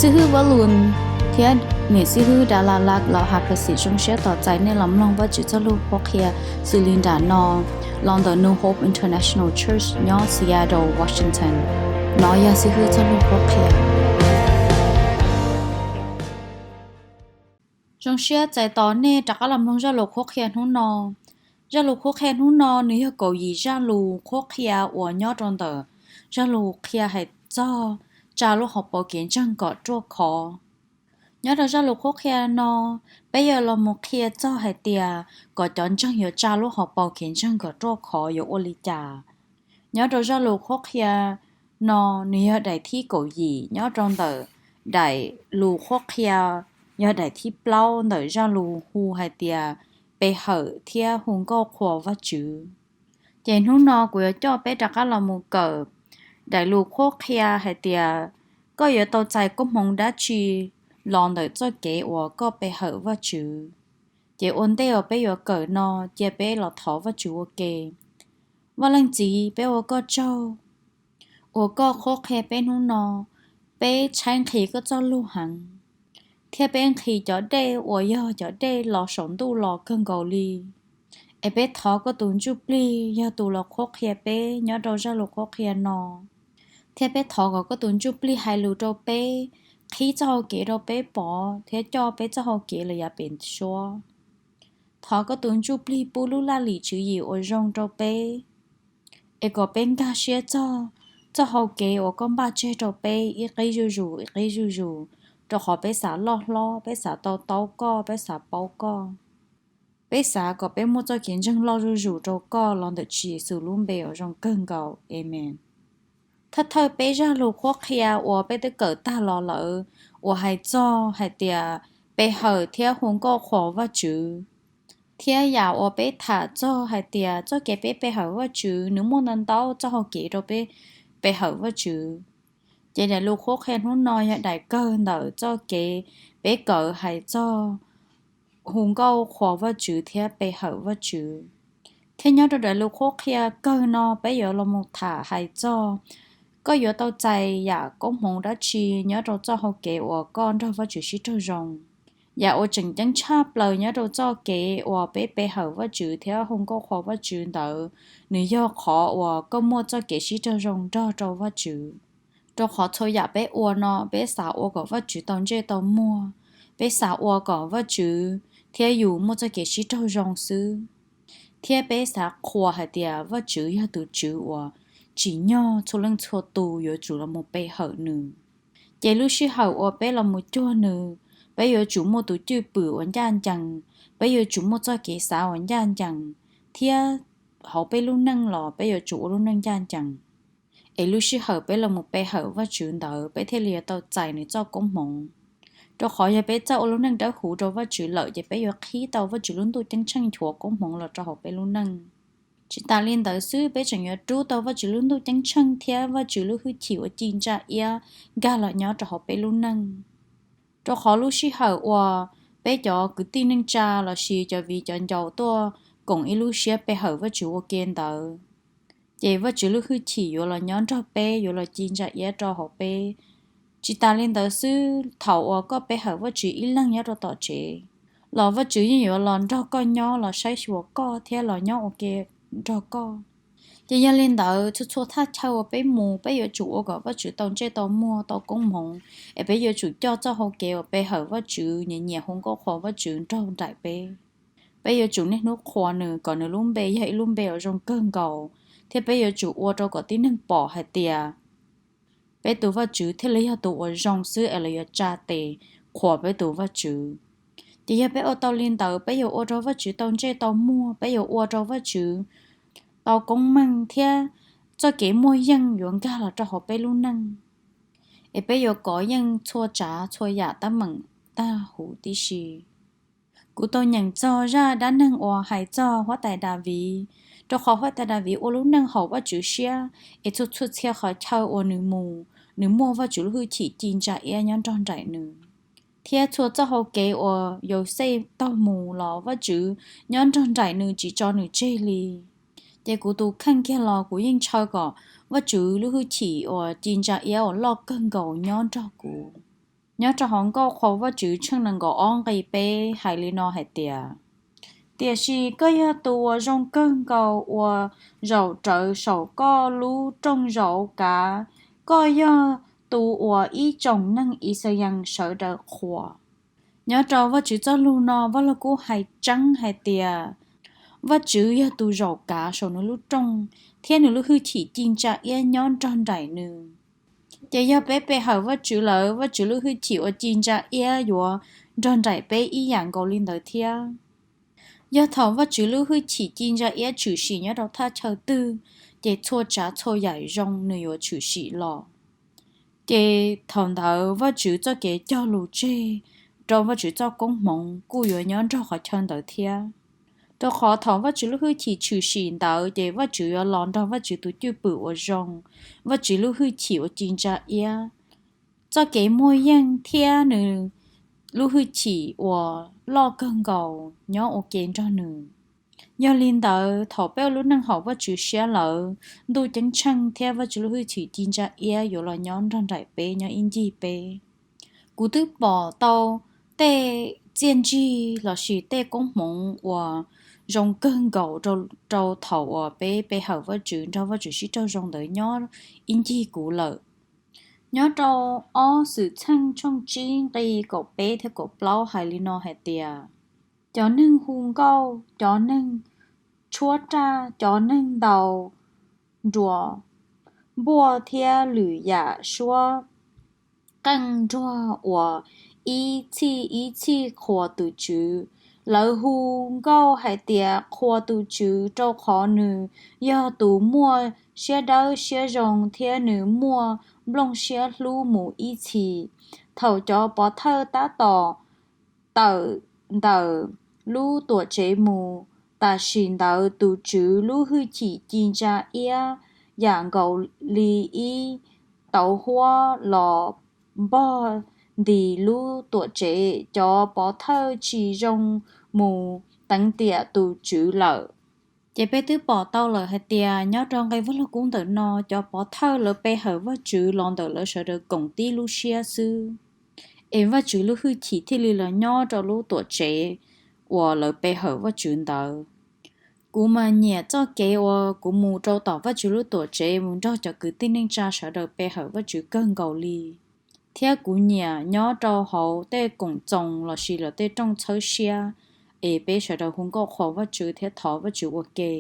Xib hwb Vaj Lus thiab niam xib hwb Dala Lak los has phas xim zoo siab tos txais nej los mloog Vajtswv txoj lus qhuab qhia xws li nram no los ntawm New Hope International Church nyob Seattle, Washington. Nov yog xib hwb txoj lus qhuab qhia. Zoo siab txais tos nej rov qab los mloog zaj lus qhuab qhia hnub no. Zaj lus qhuab qhia hnub no nws yog kaum yim zaj lus qhuab qhia uas nyob rau ntawm zaj lus qhia hais txog tsa lub hauv paus kev ntseeg kom ruaj khov. Nyob rau zaj lus qhuab qhia no, peb yuav los mus qhia txog hais tias kom cov ntseeg yuav tsa lub hauv paus kev ntseeg kom ruaj khov yuav ua li cas. Nyob rau zaj lus qhuab qhia no, nws yog daim thib kaum yim nyob rau ntawm daim lus qhuab qhia, yog daim thib plaub ntawm zaj lus hu hais tias pe hawm thiab hu nkauj qhuas Vajtswv. Ces hnub no kuv yuav coj peb rov qab los mus kawm daim lus qhuab qhia hais tias koj yuav tau txais koob hmoov dab tsi los ntawm txoj kev uas koj pe hawm Vajtswv. Ces ua ntej uas peb yuav kawm no, cia peb los thov Vajtswv ua ke. Vaj Leej Txiv, peb ua koj tsaug uas koj qhuab qhia peb hnub no, peb tshaib nqhis koj txoj lus heev, thiab peb nqhis cov dej uas yog cov dej los saum ntuj los kawg nkaus li. Es peb thov koj tus Ntsuj Plig yog tus los qhuab qhia peb nyob rau zaj lus qhuab qhia no, thiab peb thov kom koj tus Ntsuj Plig hais lus rau peb, qhib txoj hau kev rau peb pov thiab coj peb txoj hau kev los yav pem suab. Thov koj tus Ntsuj Plig pub lub laj lim tswv yim uas zoo rau peb, es kom peb nkag siab txog txoj hau kev uas koj npaj tseg rau peb ib qib zuj zus ib qib zuj zus, rau qhov peb xav loj hlob, peb xav to taub koj, peb xav paub koj, peb xav kom peb muaj txoj kev ntseeg loj zuj zus rau koj los ntawm Tswv Yexus lub npe uas zoo kawg nkaus. Amees. Thawj thawj peb zaj lus qhuab qhia uas peb twb kawm tag los lawm uas hais txog hais tias pe hawm thiab hu nkauj qhuas Vajtswv, thiab yam uas peb tham txog hais tias txoj kev peb pe hawm Vajtswv nws muaj ntau ntau txoj hau kev rau peb pe hawm Vajtswv. Ces daim lus qhuab qhia hnub no yog daim kawg ntawm txoj kev peb kawm hais txog hu nkauj qhuas Vajtswv thiab pe hawm Vajtswv. Thiab nyob rau daim lus qhuab qhia kawg no peb yuav los mus tham hais txog koj yuav tau txais yam koob hmoov dab tsi nyob rau txoj hau kev uas koj nrog Vajtswv sib raug zoo. Yam uas tseem ceeb tshaj plaws nyob rau txoj kev uas peb pe hawm Vajtswv thiab hu nkauj qhuas Vajtswv ntawd, nws yog qhov uas koj muaj txoj kev sib raug zoo nrog rau Vajtswv. Rau qhov txhua yam peb ua no peb xav ua kom Vajtswv tau ntsej tau muag, peb xav ua kom Vajtswv thiab yus muaj txoj kev sib raug zoo xwb, thiab peb xav qhuas hais tias Vajtswv yog tus Tswv uas tsim nyog txhua leej txhua tus yuav tsum los mus pe hawm nws. Ces lub sij hawm uas peb los mus cuag nws, peb yuav tsum muaj tus cwj pwm uas ncaj ncees, peb yuav tsum muaj txoj kev xav uas ncaj ncees, thiab hauv peb lub neej los peb yuav tsum ua lub neej ncaj ncees. Es lub sij hawm peb los mus pe hawm Vajtswv ntawd peb thiaj li yuav tau txais nws txoj koob hmoov. Rau qhov yog peb txawj ua lub neej dawb huv rau Vajtswv lawm ces peb yuav qhib tau Vajtswv lub ntuj ceeb tsheej nchuav koob hmoov los rau hauv peb lub neej. Tsis tas li ntawd xwb, peb tseem yuav rub tau Vajtswv lub ntuj ceeb tsheej thiab Vajtswv lub hwj chim uas ci ntsa iab nkag los nyob rau hauv peb lub neej. Rau qhov lub sij hawm uas peb cov kwv tij neej tsa lossis cov viv cov ncaus tuaj koom ib lub siab pe hawm Vajtswv ua ke ntawd, ces Vajtswv lub hwj chim yuav los nyob nrog peb, yuav los ci ntsa iab rau hauv peb. Tsis tas li ntawd xwb, thaum uas koj pe hawm Vajtswv ib leeg nyob rau tom tsev, los Vajtswv yeej yuav los nrog koj nyob, los saib xyuas koj thiab los nyob ua ke nrog koj. Ces yog li ntawd, txhua txhua thaj chaw uas peb mus, peb yuav tsum ua kom Vajtswv tau ntsej tau muag, tau koob hmoov, es peb yuav tsum coj txoj hau kev uas pe hawm Vajtswv, nyiam nyiam hu nkauj qhuas Vajtswv nrog nraim peb. Peb yuav tsum niaj hnub qhuas nws kom nws lub npe yog ib lub npe uas zoo kawg nkaus, thiab peb yuav tsum ua rau kom tib neeg pom hais tias peb tus Vajtswv thiaj li yog tus uas zoo xwb es lawv yuav tsa tes qhuas peb tus Vajtswv. Ces yog peb ua tau li ntawd, peb yuav ua rau Vajtswv tau ntsej tau muag, peb yuav ua rau Vajtswv tau koob meej thiab txoj kev muaj yeej yuav nkag los rau hauv peb lub neej, es peb yuav kov yeej txhua tsav txhua yam tab meem tag huv tib si. Kuv tau nyeem txog zaj dab neeg uas hais txog huab tais Daviv, rau qhov huab tais Daviv ua lub neej haum Vajtswv siab, es txhua txhua txhia qhov chaw uas nws mus, nws muaj Vajtswv lub hwj chim ci ntsa iab nyob nrog nraim nws. Thiab txhua txoj hau kev uas Yauxej taug mus los Vajtswv nyob nrog nraim nws tsis tso nws tseg li. Ces kuv tus kheej kiag los kuv yeej ntshaw kom Vajtswv lub hwj chim uas ci ntsa iab uas loj kawg nkaus nyob nrog kuv. Nyob rau hauv Nkauj Qhua Vajtswv tshooj nees nkaum ob nqe peb hais li no hais tias, tiam sis koj yog tus uas zoo kawg nkaus uas zaum rawv saum koj lub rooj zauv kav, koj yog tus uas ib tsoom neeg Yixalayees sawv daws qhuas. Nyob rau Vajtswv txoj lus no, Vaj Lug Kub hais tseeb hais tias Vajtswv yog tus zaum kav saum nws lub rooj, thiab nws lub hwj chim ci ntsa iab nyob nrog nraim nws. Ces yog peb pe hawm Vajtswv lawm, Vajtswv lub hwj chim uas ci ntsa iab yuav nrog nraim peb ib yam nkaus li ntawd thiab. Yog thaum Vajtswv lub hwj chim ci ntsa iab tshwm sim nyob rau thaj chaw twg, ces txhua tsav txhua yam zoo nws yuav tshwm sim los. Ces thaum ntawd Vajtswv txoj kev cog lus tseg rau Vajtswv txoj koob hmoov kuj yuav nyob nrog qhov chaw ntawd thiab. Rau qhov thaum Vajtswv lub hwj chim tshwm sim ntawd, ces Vajtswv yuav los nrog Vajtswv tus cwj pwm uas zoo, Vajtswv lub hwj chim uas ci ntsa iab, txoj kev muaj yeej thiab nws lub hwj chim uas loj kawg nkaus nyob ua ke nrog nws. Yog li ntawd, thaum peb ua lub neej haum Vajtswv siab lawm, Ntuj Ceeb Tsheej thiab Vajtswv lub hwj chim ci ntsa iab yuav los nyob nrog nraim peb, nyob ib ncig peb. Kuv twb pom tau tej txiaj ntsig lossis tej koob hmoov uas zoo kawg nkaus rau, rau thaum uas peb pe hawm Vajtswv, nrog Vajtswv sib raug zoo ntawd nyob ib ncig kuv lawm. Nyob rau ob Xwmtxheej tshooj tsib nqe kaum peb thiab kaum plaub hais li no hais tias, cov neeg hu nkauj, cov neeg tshuab raj, cov neeg ntaus nruas npuaj thiab lwm yam suab qeej nruag uas ib txhij ib txhij qhuas tus Tswv. Lawv hu nkauj hais tias, qhuas tus Tswv, rau qhov nws yog tus muaj siab dawb siab zoo thiab nws muaj nplooj siab hlub mus ib txhis. Thaum cov pov thawj tab tom tawm ntawm lub tuam tsev mus, tam sim ntawd tus Tswv lub hwj chim ci ntsa iab yam nkaus li ib tauv huab los npog ntis lub tuam tsev. Cov pov thawj tsis zoo mus teev tiam tus Tswv lawm. Ces peb twb pom tau lawm hais tias nyob rau nqe Vaj Lug Kub ntawm no, cov pov thawj lawv pe hawm Vajtswv los ntawm lawv sawv daws koom tib lub siab xwb, es Vajtswv lub hwj chim thiaj li los nyob rau lub tuam tsev uas lawv pe hawm Vajtswv ntawd. Kuv mas nyiam txoj kev uas kuv mus rau tom Vajtswv lub tuam tsev mus nrog cov kwv tij neej tsa sawv daws pe hawm Vajtswv kawg nkaus li. Thiab kuv nyiam nyob rau hauv tej koom txoos lossis lawv tej rooj txhawb siab, es peb sawv daws hu nkauj qhuas Vajtswv thiab thov Vajtswv ua ke.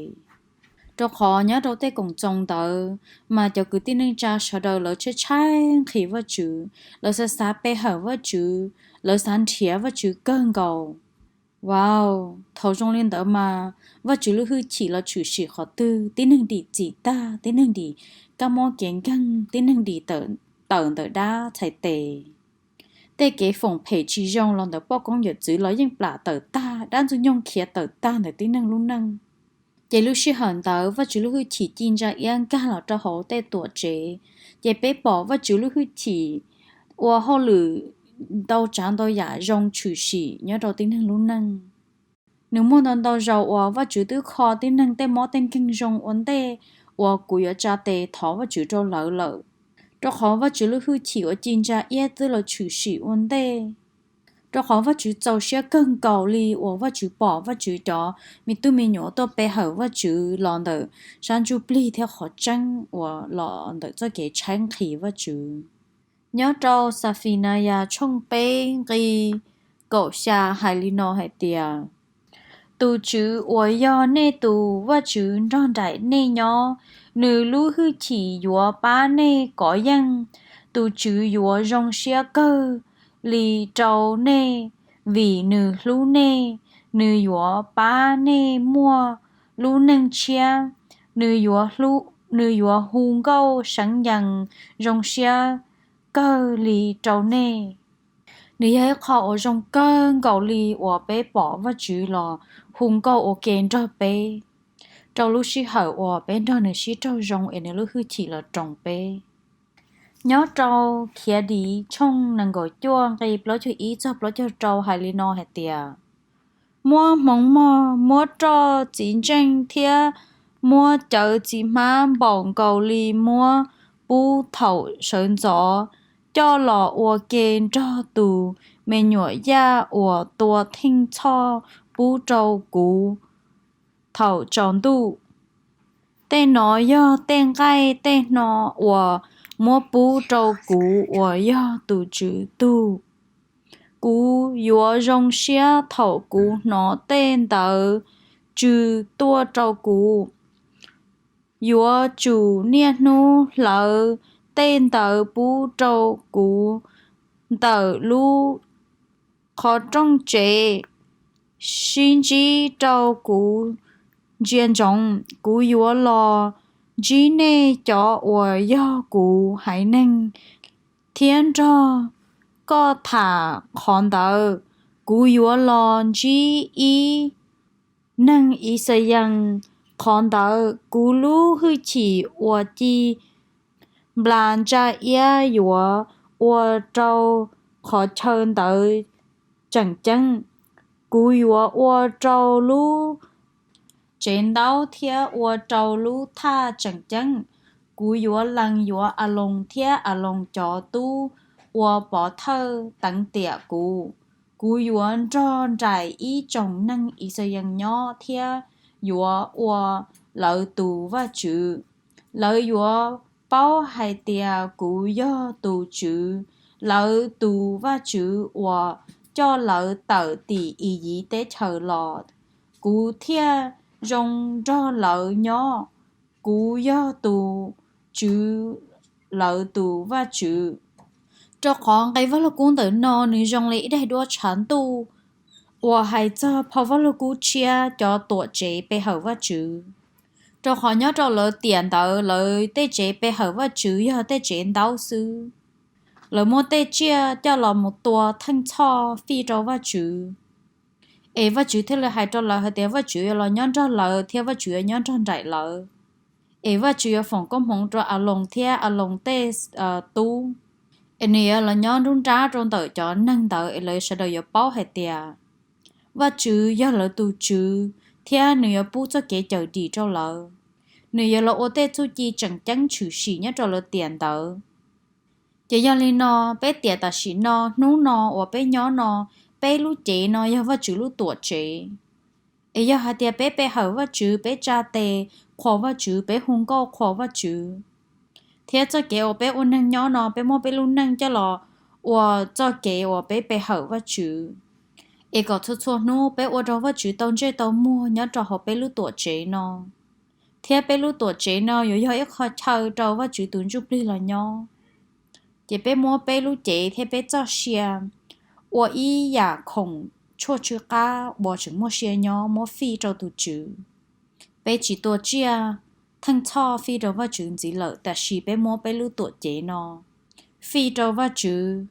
Rau qhov nyob rau tej koom txoos ntawd, mas cov kwv tij neej tsa sawv daws lawv tshaib tshaib nqhis Vajtswv, lawv xav xav pe hawm Vajtswv, lawv xav nrhiav Vajtswv kawg nkaus. Wow, thaum zoo li ntawd mas Vajtswv lub hwj chim los tshwm sim qhov twg, tib neeg dim txim tag, tib neeg dim kab mob kev nkeeg, tib neeg dim tawm ntawm dab txhais tes. Tej kev foom phem tsis zoo los ntawm poj koob yawm txwv los yeej plam tawm tag, dab ntxwg nyoog khiav tawm tag ntawm tib neeg lub neej. Ces lub sij hawm ntawd Vajtswv lub hwj chim ci ntsa iab nkag los rau hauv tej tuam tsev, ces peb pom Vajtswv lub hwj chim ua hauj lwm ntau tsav ntau yam zoo tshwm sim nyob rau tib neeg lub neej. Nws muaj ntau ntau zaus uas Vajtswv twb kho tib neeg tej mob tej nkeeg zoo ua ntej uas kuv yuav tsa tes thov Vajtswv rau lawv lawm, rau qhov Vajtswv lub hwj chim uas ci ntsa iab twb los tshwm sim ua ntej. Rau qhov Vajtswv txaus siab kawg nkaus li uas Vajtswv pom Vajtswv cov me tub me nyuam tuaj pe hawm Vajtswv los ntawm sab ntsuj plig thiab qhov tseeb uas los ntawm txoj kev tshaib nqhis Vajtswv. Nyob rau Xafinayas tshooj peb nqe kaum xya hais li no hais tias, tus Tswv uas yog nej tus Vajtswv nrog nraim nej nyob, nws lub hwj chim yuav pab nej kov yeej. Tus Tswv yuav zoo siab kawg li rau nej vim nws hlub nej. Nws yuav pab nej muaj lub neej tshiab. Nws yuav, nws yuav hu nkauj seev yees zoo siab kawg li rau nej. Nws yog ib qho uas zoo kawg nkaus li uas peb pom Vajtswv los hu nkauj ua ke nrog peb rau lub sij hawm uas peb nrog nws sib raug zoo es nws lub hwj chim los roos peb. Nyob rau Khiav Dim tshooj nees nkaum cuaj nqe plaub caug ib txog plaub caug rau hais li no hais tias, muab hmoov mog, muab roj txiv ntseej thiab muab cawv txiv hmab npaum nkaus li muab pub thaum sawv ntxov. coj los ua ke nrog tus me nyuam yaj uas tua theej txhoj pub rau kuv thaum tsaus ntuj. Tej no yog tej nqaij tej hno uas muab pub rau kuv uas yog tus Tswv tug. Kuv yuav zoo siab thaum kuv hnov tej ntawd tsw tuaj rau kuv. Yuav tsum niaj hnub hlawv tej ntawd pub rau kuv ntawm lub qhov rooj tsev, sib ntsib rau kuv ntsia ntsoov. Kuv yuav los ntsib nej cov uas yog kuv haiv neeg thiab nrog koj tham qhov ntawd. Kuv yuav los ntsib ib neeg Ixayees qhov ntawd. Kuv lub hwj chim uas ci nplas ntsa iab yuav ua rau qhov chaw ntawd tseem ceeb. Kuv yuav ua rau lub tsev ntaub thiab ua rau lub thaj tseem ceeb. Kuv yuav lees yuav Aloos thiab Aloos cov tub ua pov thawj teev tiam kuv. Kuv yuav nrog nraim ib tsoom neeg Ixayees nyob thiab yuav ua lawv tus Vajtswv. Lawv yuav paub hais tias kuv yog tus Tswv, lawv tus Vajtswv uas coj lawv tawm tim Iyiv teb chaws los. Kuv thiaj zoo nrog lawv nyob. Kuv yog tus Tswv lawv tus Vajtswv. Rau qhov nqe Vaj Lug Kub ntawm no nws zoo li ib daim duab tshav ntuj uas hais txog phau Vaj Lug Kub tshiab cov tuam tsev pe hawm Vajtswv. Rau qhov nyob rau lawv tiam ntawd lawv tej tsev pe hawm Vajtswv yog tej tsev ntaub xwb. Lawv muab tej tsiaj coj los mus tua theej txhoj fij rau Vajtswv, es Vajtswv thiaj li hais rau lawv hais tias Vajtswv yuav los nyob nrog lawv thiab Vajtswv yuav nyob nrog nraim lawv. Es Vajtswv yuav foom koob hmoov rau Aloos thiab Aloos tej tub, es nws yuav los nyob nruab nrab rau ntawm cov neeg ntawd es lawv sawv daws yuav paub hais tias Vajtswv yog lawv tus Tswv thiab nws yuav pub txoj kev cawm dim rau lawv. Nws yuav los ua tej txuj ci tseem ceeb tshwm sim nyob rau lawv tiam ntawd. Ces yog li no, peb tiam tam sim no, hnub no uas peb nyob no, peb lub cev no yog Vajtswv lub tuam tsev. Es yog hais tias peb pe hawm Vajtswv, peb tsa tes qhuas Vajtswv, peb hu nkauj qhuas Vajtswv, thiab txoj kev uas peb ua neeg nyob no peb muab peb lub neej coj los ua txoj kev uas peb pe hawm Vajtswv, es kom txhua txhua hnub peb ua rau Vajtswv tau ntsej tau muag nyob rau hauv peb lub tuam tsev no, thiab peb lub tuam tsev no yuav yog ib qho chaw rau Vajtswv tus Ntsujplig los nyob. Ces peb muab peb lub cev thiab peb txoj sia ua ib yam khoom tshuaj tsw qab uas tseem muaj sia nyob muab fij rau tus Tswv. Peb tsis tua tsiaj theej txhoj fij rau Vajtswv ntxiv lawm, tiam sis peb muab peb lub tuam cev no fij rau Vajtswv,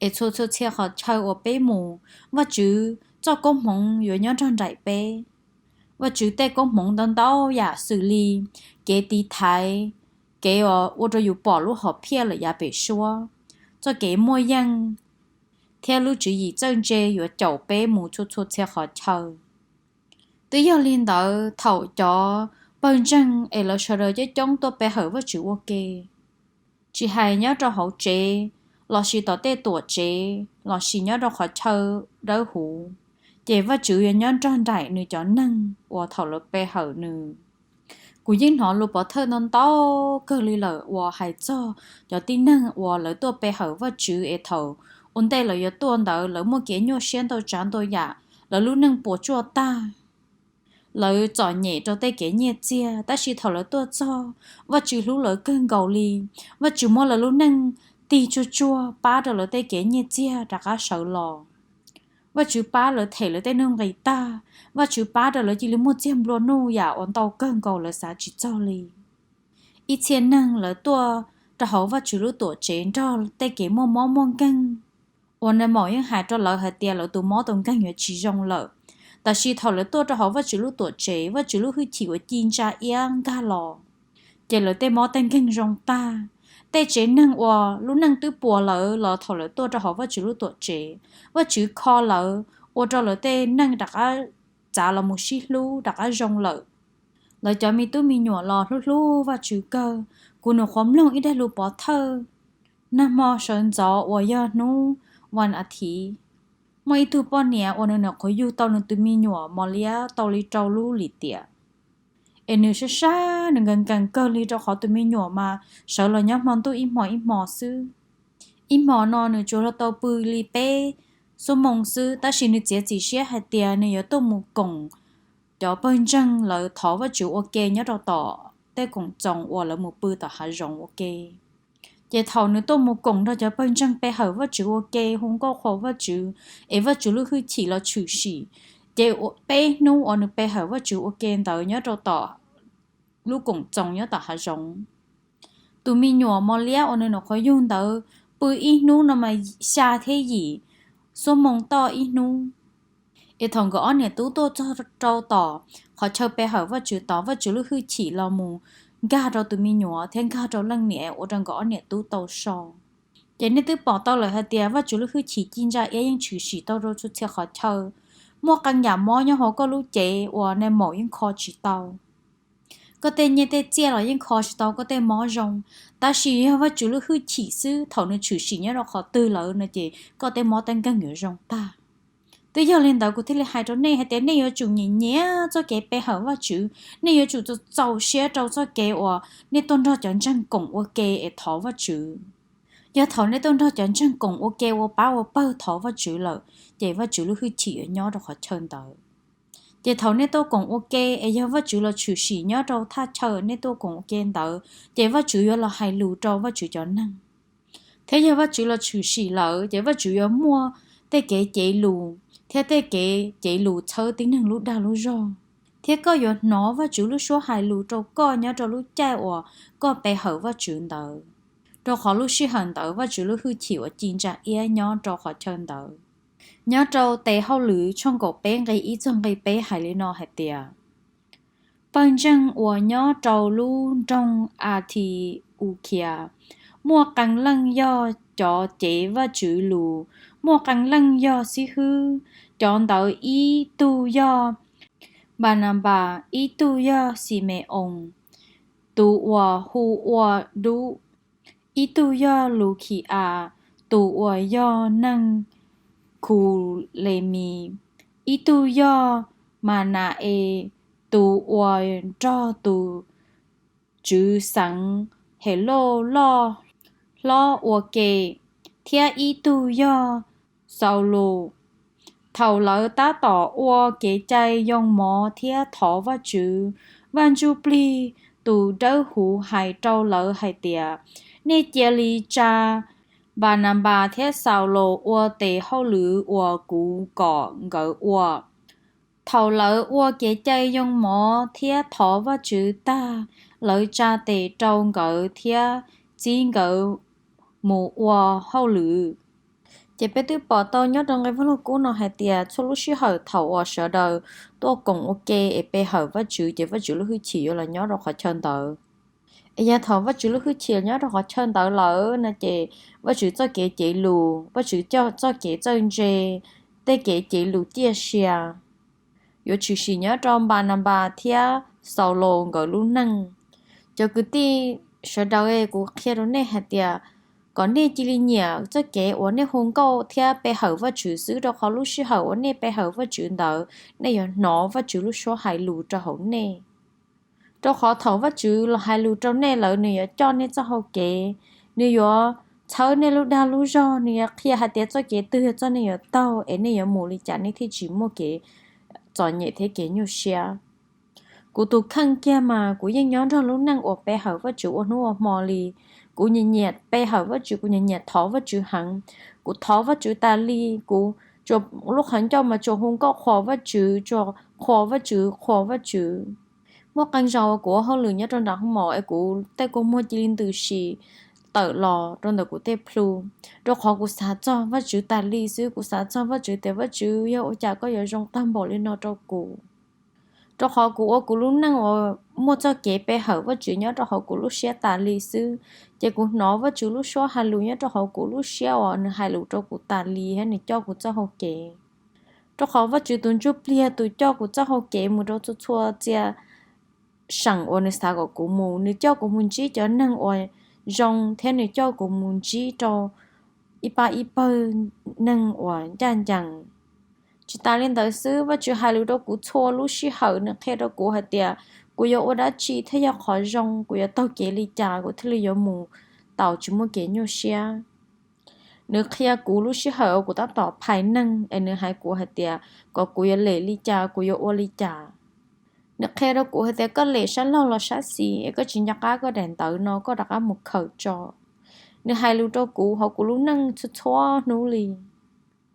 es txhua txhua txhia qhov chaw uas peb mus, Vajtswv txoj koob hmoov yuav nyob nrog nraim peb. Vajtswv tej koob hmoov ntau ntau yam xws li kev tiv thaiv, kev uas ua rau yus pom lub hom phiaj lawm yav pem suab, txoj kev muaj yeej, thiab lub tswv yim txawj ntse yuav caum peb mus txhua txhua txhia qhov chaw. Twb yog li ntawd, thaum cov pawg ntseeg es lawv sawv daws coob coob tuaj pe hawm Vajtswv ua ke, tsis hais nyob rau hauv tsev lossis tom tej tuam tsev lossis nyob rau qhov chaw dawb huv, ces Vajtswv yuav nyob nrog nraim nws cov neeg uas thaum lawv pe hawm nws. Kuv yeej hnov lus pov thawj ntau ntau kawg li lawm uas hais txog cov tib neeg uas lawv tuaj pe hawm Vajtswv es thaum ua ntej lawv yuav tuaj ntawd lawv muaj kev nyuaj siab ntau tsav ntau yam, lawv lub neej puas tsuaj tag, lawv txom nyem rau tej kev nyiaj txiag, tab sis thaum lawv tuaj txog, Vajtswv hlub lawv kawg nkaus li. Vajtswv muab lawv lub neej tig tsuag tsuag pab rau lawv tej kev nyiaj txiag rov qab sawv los. Vajtswv pab lawv them lawv tej nuj nqis tag, Vajtswv pab rau lawv cia li muaj txiag nplua nuj yam uas ntau kawg nkaus lawv xav tsis txog li. Ib txhia neeg lawv tuaj rau hauv Vajtswv lub tuam tsev nrog tej kev muaj mob muaj nkeeg, uas nws mam yeej hais rau lawv hais tias lawv tus mob tus nkeeg yuav tsis zoo lawm. Tab sis thaum lawv tuaj rau hauv Vajtswv lub tuam tsev, Vajtswv lub hwj chim uas ci ntsa iab nkag los, ces lawv tej mob tej nkeeg zoo tag. Tej tsev neeg uas lub neej twb puas lawm los thaum lawv tuaj rau hauv Vajtswv lub tuam tsev, Vajtswv kho lawv ua rau lawv tej neej rov qab txav los mus sib hlub rov qab zoo lawm. Lawv cov me tub me nyuam los hlub hlub Vajtswv kawg. Kuv nyuam qhuav mloog ib daim lus pov thawj Nag hmo sawv ntxov uas yog hnub vas a thiv, muaj ib tug poj niam uas nws nyuam qhuav yug tau nws tus me nyuam mos liab tau li rau lub lim tiam, es nws sab sab nws nkees nkees kawg li rau qhov tus me nyuam mas sawv los nyob hmo ntuj ib hmo ib hmo xwb. Ib hmo no nws tsuas los tau pw li peb xuab moos xwb, tab sis nws txiav txim siab hais tias nws yuav tuaj mus koom cov pawg ntseeg lawv thov Vajtswv ua ke nyob rau tom tej koom txoos uas lawv mus pw tom hav zoov ua ke. Ces thaum nws tuaj mus koom nrog cov pawg ntseeg pe hawm Vajtswv ua ke, hu nkauj qhuas Vajtswv, es Vajtswv lub hwj chim los tshwm sim, ces peb hnub uas nws pe hawm Vajtswv ua ke ntawd nyob rau tom lub koom txoos nyob tom hav zoov, tus me nyuam mos liab uas nws nyuam qhuav yug ntawd pw ib hnub no mas xya thiab yim xuab moos toj ib hnub. Es thaum nkawd ob niam tub tuaj txog rau tom qhov chaw pe hawm Vajtswv tod, Vajtswv lub hwj chim los mus nkag rau tus me nyuam thiab nkag rau leej niam ua rau nkawd ob niam tub tau so. Ces nej twb pom tau lawm hais tias Vajtswv lub hwj chim ci ntsa iab yeej tshwm sim tau rau txhua txhia qhov chaw. Muaj qee yam mob nyob hauv koj lub cev uas nais maum yeej kho tsis tau. Koj tej nyiaj tej txiaj los yeej kho tsis tau koj tej mob zoo. Tab sis yog Vajtswv lub hwj chim xwb, thaum nws tshwm sim nyob rau qhov twg lawm no ces koj tej mob tej nkeeg yuav zoo tag. Twb yog li ntawd kuv thiaj li hais rau nej hais tias nej yuav tsum nyiam nyiam txoj kev pe hawm Vajtswv, nej yuav tsum txaus siab rau txoj kev uas nej tuaj nrog cov ntseeg koom ua ke es thov Vajtswv. Yog thaum nej tuaj nrog cov ntseeg koom ua ke ua pab ua pawg thov Vajtswv lawm, ces Vajtswv lub hwj chim yuav nyob rau qhov chaw ntawd. Ces thaum nej tuaj koom ua ke es yog Vajtswv los tshwm sim nyob rau thaj chaw nej tuaj koom ua ke ntawd, ces Vajtswv yuav los hais lus rau Vajtswv cov neeg. Thiab yog Vajtswv los tshwm sim lawm, ces Vajtswv yuav muaj tej kev cev lus thiab tej kev cev lus txhawb tib neeg lub dag lub zog. Thiab koj yuav hnov Vajtswv lub suab hais lus rau koj nyob rau lub caij uas koj pe hawm Vajtswv ntawd, rau qhov lub sij hawm ntawd Vajtswv lub hwj chim uas ci ntsa iab nyob rau qhov chaw ntawd. Nyob rau Tes Hauj Lwm tshooj kaum peb nqe ib txog nqe peb hais li no hais tias, pawg ntseej uas nyob rau lub nroog Athiukias, muaj qee leej yog cov cev Vajtswv lus, muaj qee leej yog xib hwb. Cov ntawd ib tug yog Npananpas, ib tug yog Xime-oos tus uas hu ua Dub, ib tug yog Lukhia tus uas yog neeg Kulemis, ib tug yog Mana-es tus uas nrog tus tswv xeev Helauj loj hlob ua ke, thiab ib tug yog Xaulus. Thaum lawv tab tom ua kev cai yoo mov thiab thov Vajtswv, Vaj Ntsujplig tus Dawbhuv hais rau lawv hais tias, nej cia li tsa Npananpas thiab Xaulus ua tes hauj lwm uas kuv kom nkawd ua. Thaum lawv ua kev cai yoo mov thiab thov Vajtswv tag, lawv tsa tes rau nkawd thiab txib nkawd mus ua hauj lwm. Ces peb twb pom tau nyob rau nqe Vaj Lug Kub no hais tias txhua lub sij hawm thaum uas sawv daws tuaj koom ua ke es pe hawm Vajtswv ces Vajtswv lub hwj chim yuav los nyob rau qhov chaw ntawd. Es yog thaum Vajtswv lub hwj chim los nyob rau qhov chaw ntawd lawm no ces Vajtswv txoj kev cev lus, Vajtswv coj txoj kev txawj ntse, tej kev cev lus ciaj sia yuav tshwm sim nyob rau Npananpas thiab Xaulus nkawd lub neej. Cov kwv tij sawv daws, kuv qhia rau nej hais tias kom nej cia li nyiam txoj kev uas nej hu nkauj thiab pe hawm Vajtswv xwb, rau qhov lub sij hawm uas nej pe hawm Vajtswv ntawd, nej yuav hnov Vajtswv lub suab hais lus rau hauv nej. Rau qhov thaum Vajtswv los hais lus rau nej lawm, nws yuav coj nej txoj hau kev, nws yuav txhawb nej lub dag lub zog, nws yuav qhia hais tias txoj kev twg yog txoj nej yuav taug es nej yuav mus li cas nej thiaj tsis muaj kev txom nyem thiab kev nyuaj siab. Kuv tus kheej kiag mas kuv yeej nyob nrog lub neej uas pe hawm Vajtswv ua hnub ua hmo li. Kuv nyiam nyiam pe hawm Vajtswv, kuv nyiam nyiam thov Vajtswv heev. Kuv thov Vajtswv tas li, kuv tsuas lub qhov ncauj mas tsuas hu nkauj qhuas Vajtswv, tsuas qhuas Vajtswv, qhuas Vajtswv. Muaj qee zaus kuv ua hauj lwm nyob rau nram hoo maum es kuv tej kua muag cia li ntws si tawm los rau ntawm kuv tej plhu, rau qhov kuv xav txog Vajtswv tas li xwb. Kuv xav txog Vajtswv tias, Vajtswv, yog ua cas koj yuav zoo tag npaum li no rau kuv? Rau qhov kuv ua kuv lub neej uas muaj txoj kev pe hawm Vajtswv nyob rau hauv kuv lub siab tas li xwb, ces kuv hnov Vajtswv lub suab hais lus nyob rau hauv kuv lub siab uas nws hais lus rau kuv tas li thiab nws coj kuv txoj hau kev. Rau qhov Vajtswv tus Ntsuj Plig yog tus coj kuv txoj hau kev mus rau txhua txhua txia seem uas nws xav kom kuv mus. Nws coj kuv mus ntsib cov neeg uas zoo thiab nws coj kuv mus ntsib rau ib pab ib pawg neeg uas ncaj ncees. Tsis tas li ntawd xwb, Vajtswv hais lus rau kuv txhua lub sij hawm, nws qhia rau kuv hais tias kuv yuav ua dab tsi thiaj yog qhov zoo, kuv yuav taug kev li cas kuv thiaj li yuav mus tau tsis muaj kev nyuaj siab. Nws qhia kuv lub sij hawm uas kuv tab tom phais neeg es nws hais kuv hais tias kom kuv yuav lem li cas, kuv yuav ua li cas. Nws qhia rau kuv hais tias koj lem sab laug los sab xis es koj tsis nco qab koj daim ntawv no, koj rov qab mus khaws tso. Nws hais lus rau kuv hauv kuv lub neej txhua txhua hnub li.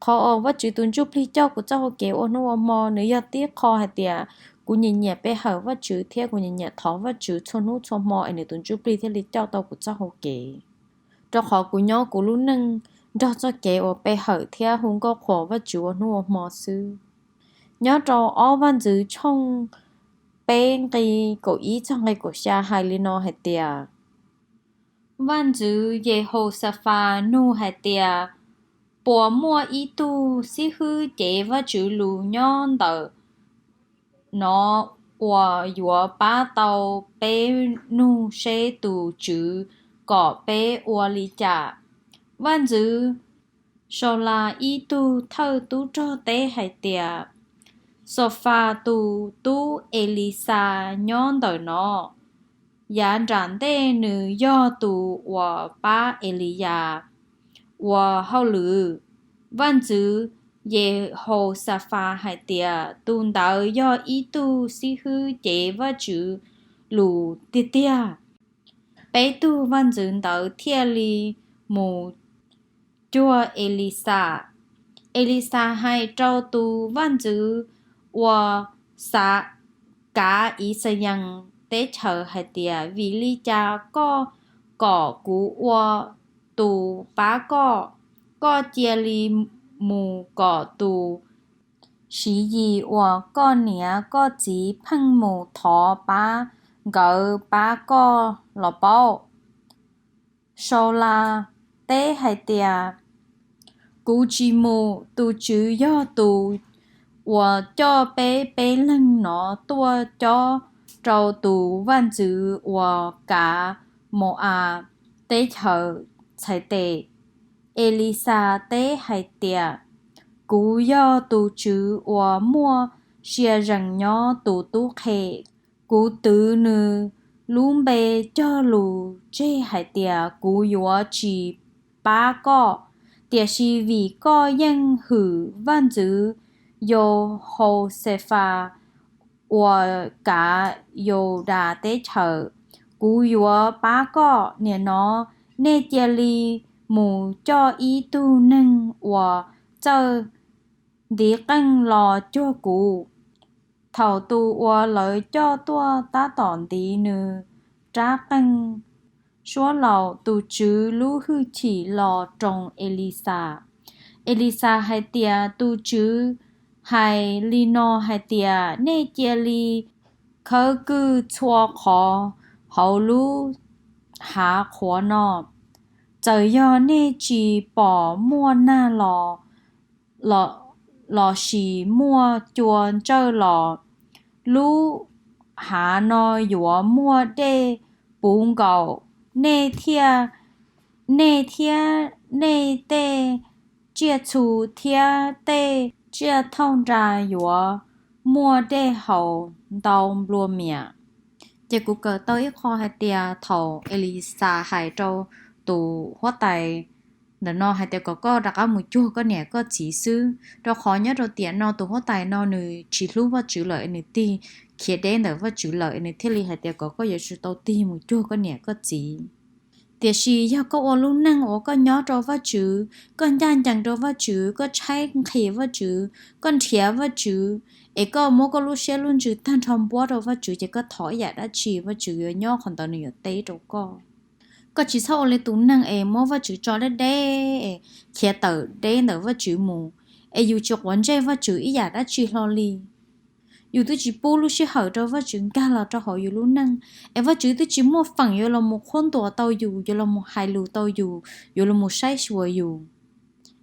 Qhov uas Vajtswv tus Ntsuj Plig coj kuv txoj hau kev ua hnub ua hmo, nws yog tib qho hais tias kuv nyiam nyiam pe hawm Vajtswv thiab kuv nyiam nyiam thov Vajtswv txhua hnub txhua hmo es nws tus Ntsuj Plig thiaj li coj tau kuv txoj hau kev. Rau qhov kuv nyob kuv lub neej nrog txoj kev uas pe hawm thiab hu nkauj qhuas Vajtswv ua hnub ua hmo xwb. Nyob rau ob Vaj ntxwv tshooj peb nqi kaum ib txog nqi kaum xya hais li no hais tias, Vaj ntxwv Yehausafas nug hais tias, puas muaj ib tug xib hwb cev Vajtswv lus nyob ntawm no uas yuav pab tau peb nug seb tus tswv kom peb ua li cas? Vaj ntxwv Saulas ib tug thawj tub rog teb hais tias, Xofas tus tub Elisas nyob ntawm no. Yav nram ntej nws yog tus uas pab Eliyas ua hauj lwm. Vaj ntxwv Yehausafas hais tias, tus ntawd yog ib tug xib hwb cev Vajtswv lus tiag tiag. Peb tug vaj ntxwv ntawd thiaj li mus cuag Elisas. Elisas hais rau tus vaj ntxwv uas kav Ixayees teb chaws hais tias, vim li cas koj kom kuv ua tus pab koj? Koj cia li mus kom tus Siv Yis uas koj niam koj txiv pheej mus thov pab, nkawd pab koj los paub. Saulas teb hais tias, kuv tsis mus, tus tswv yog tus uas coj peb peb leeg no tuaj cob rau tus vaj ntxwv uas kav Mau-as teb chaws txhais tes. Elisas teb hais tias, kuv yog tus tswv uas muaj sia zees nyob tus tub qhe. Kuv twv nws lub npe cog lus tseg hais tias kuv yuav tsis pab koj, tiam sis vim koj yeej hwm vaj ntxwv Yauhausefas uas kav Yaudas teb chaws, kuv yuav pab koj. Nim no nej cia li mus coj ib tug neeg uas txawj ntiv qeej los cuag kuv. Thaum tus uas lawv coj tuaj tab tom ntiv nws rab qeej suab laus, tus tswv lub hwj chim los roos Elisas. Elisas hais tias, tus tswv hais li no hais tias, nej cia li khawb kwj txhua qhov hauv lub hav qhuav no. Txawm yog nej tsis pom muaj nag los lossis muaj cua ntsawj los, lub hav no yuav muaj dej puv nkaus. Nej thiab, nej thiab nej tej tsiaj txhu thiab tej tsiaj thauj nra yuav muaj dej haus ntau nplua mias. Ces kuv kawm tau ib qho hais tias thaum Elisas hais rau tus huab tais ntawm no hais tias kom koj rov qab mus cuag koj niam koj txiv xwb, rau qhov nyob rau tiam no tus huab tais no nws tsis hlub Vajtswv lawm, nws tig khiav deb ntawm Vajtswv lawm, nws thiaj li hais tias kom koj yuav tsum tau tig mus cuag koj niam koj txiv. Tiam sis yog koj ua lub neej uas koj nyob rau Vajtswv, koj ncaj ncees rau Vajtswv, koj tshaib nqhis Vajtswv, koj nrhiav Vajtswv, es koj muab koj lub siab lub ntsws tag nrho npuab rau Vajtswv, ces koj thov ib yam dab tsi Vajtswv yuav nyob qhov ntawd nws yuav teb rau koj. Koj tsis txhob ua li tus neeg es muab Vajtswv tso deb deb es khiav tawm deb ntawm Vajtswv mus, es yus tsis quav ntsej Vajtswv ib yam dab tsi hlo li. Yus twb tsis pub lub sij hawm rau Vajtswv nkag los rau hauv yus lub neej, es Vajtswv twb tsis muaj feem yuav los mus qhuab ntuas tau yus, yuav los mus hais lus tau yus, yuav los mus saib xyuas yus.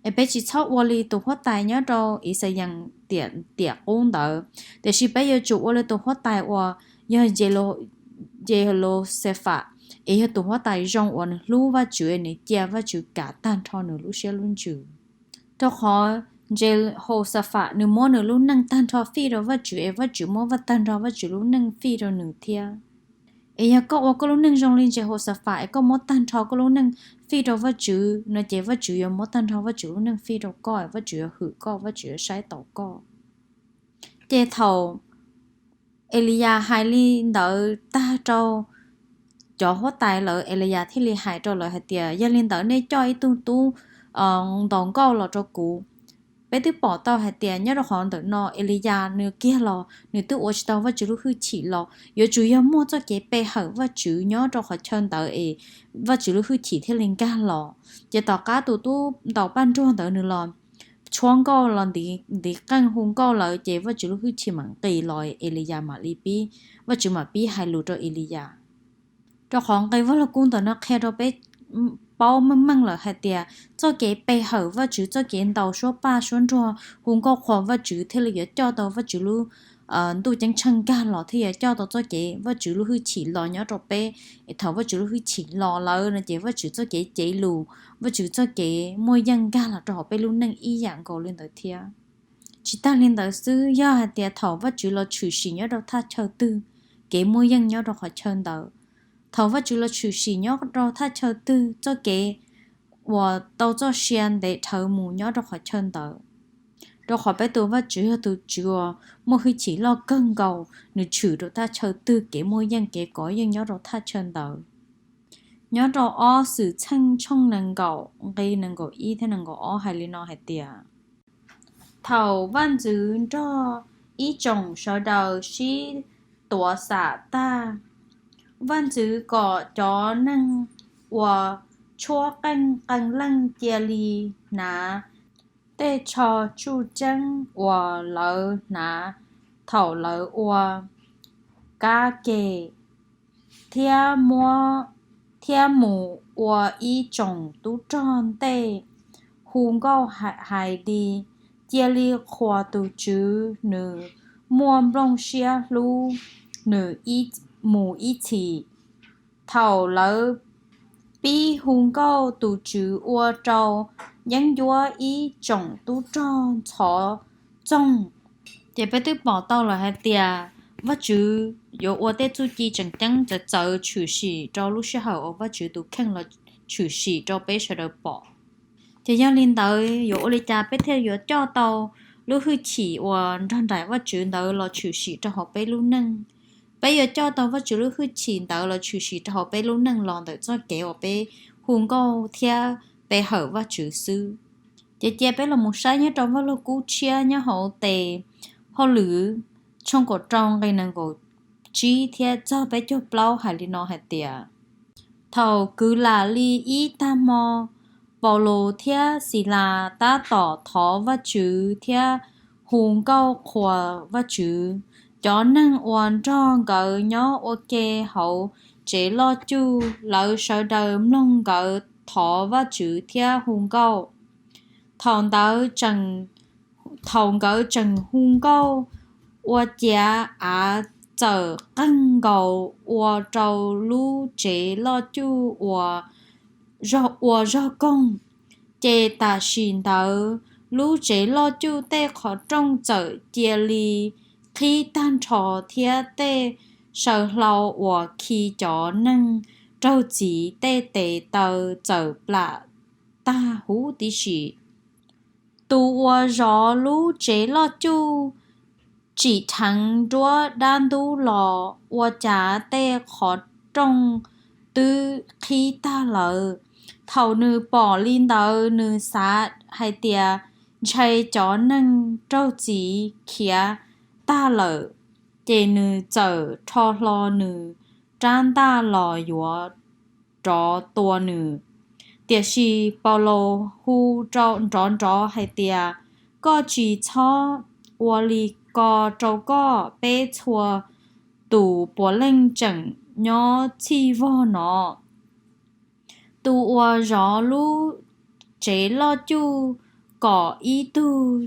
Es peb tsis txhob ua li tus huab tais nyob rau Ixayees tiam qub ntawd, tiam sis peb yuav tsum ua li tus huab tais uas yog Yelosefas. es yog tus huab tais zoo uas nws hlub Vajtswv es nws cia Vajtswv kav tag nrho nws lub siab lub ntsws. Rau qhov Nyehausafas nws muab nws lub neej tag nrho fij rau Vajtswv es Vajtswv muab tag nrho Vajtswv lub neej fij rau nws thiab. Es yog koj ua koj lub neej zoo li Nyehausafas es koj muab tag nrho koj lub neej fij rau Vajtswv no ces Vajtswv yuav muab tag nrho Vajtswv lub neej fij rau koj, Vajtswv yuav hwm koj, Vajtswv yuav saib taus koj. Ces thaum Eliyas hais li ntawd tag rau cov huab tais lawm, Eliyas thiaj li hais rau lawv hais tias, yog li ntawd nej coj ib tug tub ntaus nkauj los rau kuv. Peb twb pom tau hais tias nyob rau qhov ntawm no Eliyas nws kiag los nws twb ua tsis tau Vajtswv lub hwj chim los yuav tsum yog muaj txoj kev pe hawm Vajtswv nyob rau qhov chaw ntawd es Vajtswv lub hwj chim thiaj li nkag los. Ces tom qab tus tub ntaus paj nruag ntawd nws los tshuab nkauj los ntiv qeej hu nkauj lawm ces Vajtswv lub hwj chim mam nqis los Eliyas mam li pib, Vajtswv mam pib hais lus rau Eliyas. Rau qhov nqe Vajluskub ntawm no qhia rau peb paub meej meej lawm hais tias txoj kev pe hawm Vajtswv, txoj kev ntaus suab paj suab nruag hu nkauj qhuas Vajtswv thiaj li yuav coj tau Vajtswv lub ntuj ceeb tsheej nkag los, thiaj yuav coj tau txoj kev Vajtswv lub hwj chim los nyob rau peb. Es thaum Vajtswv lub hwj chim los lawm no ces Vajtswv txoj kev cev lus, Vajtswv txoj kev muaj yeej nkag los rau hauv peb lub neej ib yam nkaus li ntawd thiab. Tsis tag li ntawd xwb, yog hais tias thaum Vajtswv los tshwm sim nyob rau thaj chaw twg, kev muaj yeej nyob rau qhov chaw ntawd. Thaum Vajtswv los tshwm sim nyob rau thaj chaw twg, txoj kev uas tau txoj sia ntev dhawv mus nyob rau qhov chaw ntawd. Rau qhov peb tus Vajtswv yog tus Tswv uas muaj hwj chim loj kawg nkaus, nws tshwm rau thaj chaw twg kev muaj yeej kev kov yeej nyob rau thaj chaw ntawd. Nyob rau ob Xwmtxheej tshooj nees nkaum nqe nees nkaum ib thiab nees nkaum ob hais li no hais tias, thaum vaj ntxwv nrog ib tsoom sawv daws sib tuav xam tag, vaj ntxwv kom cov neeg uas tshuab qeej qee leej cia li hnav tej tsho tsuj ceeb uas lawv hnav thaum lawv ua kab ke thiab, thiab mus ua ib tsoom tub rog ntej hu nkauj hais li, cia li qhuas tus Tswv, nws muaj nplooj siab hlub nws mus ib txhis. Thaum lawv pib hu nkauj, tus Tswv ua rau yeeb ncuab ib tsoom tub rog ntxhov txoog. Ces peb twb pom tau lawm hais tias Vajtswv yuav ua tej txuj ci tseem ceeb txawv txawv tshwm sim rau lub sij hawm uas Vajtswv tus kheej los tshwm sim rau peb sawv daws pom. Ces yog li ntawd yuav ua li cas peb thiaj yuav coj tau lub hwj chim uas nrog nraim Vajtswv ntawd los tshwm sim rau hauv peb lub neej? Peb yuav coj tau Vajtswv lub hwj chim ntawd los tshwm sim rau hauv peb lub neej los ntawm txoj kev uas peb hu nkauj thiab pe hawm Vajtswv xwb. Ces cia peb los mus saib nyob rau Vajluskub tshiab nyob hauv tes Hauj Lwm tshooj kaum rau nqe nees nkaum tsib thiab txog peb caug plaub hais li no hais tias, thaum kwv lam li ib tag hmo, Paulus thiab Xilas tab tom thov Vajtswv thiab hu nkauj qhuas Vajtswv. Cov neeg uas nrog nkawd nyob ua ke hauv tsev loj cuj, lawv sawv daws mloog nkawd thov Vajtswv thiab hu nkauj. Thaum ntawd tseem, thaum nkawd tseem hu nkauj, ua ciav av txawm qeeg nkaus ua rau lub tsev loj cuj uas ua zog koog. Ces tam sim ntawd lub tsev loj cuj tej qhov rooj txawm cia li qhib tag nrho thiab tej saw hlau uas khi cov neeg raug txim tej tes taw txawm plam tag huv tib si. Tus uas zov lub tsev loj cuj tsim dheev nruab dab ntub los ua cas tej qhov rooj twb qhib tag lawm. Thaum nws pom li ntawd nws xav hais tias ntshe cov neeg raug txim khiav tag lawm, ces nws txawm rho hlo nws rab ntaj los yuav rov tua nws. Tiam sis Paulus hu nrov nrov hais tias, koj tsis txhob ua li ko rau koj, peb txhua tus puav leej tseem nyob txhij vog no. Tus uas zov lub tsev loj cuj kom ib tug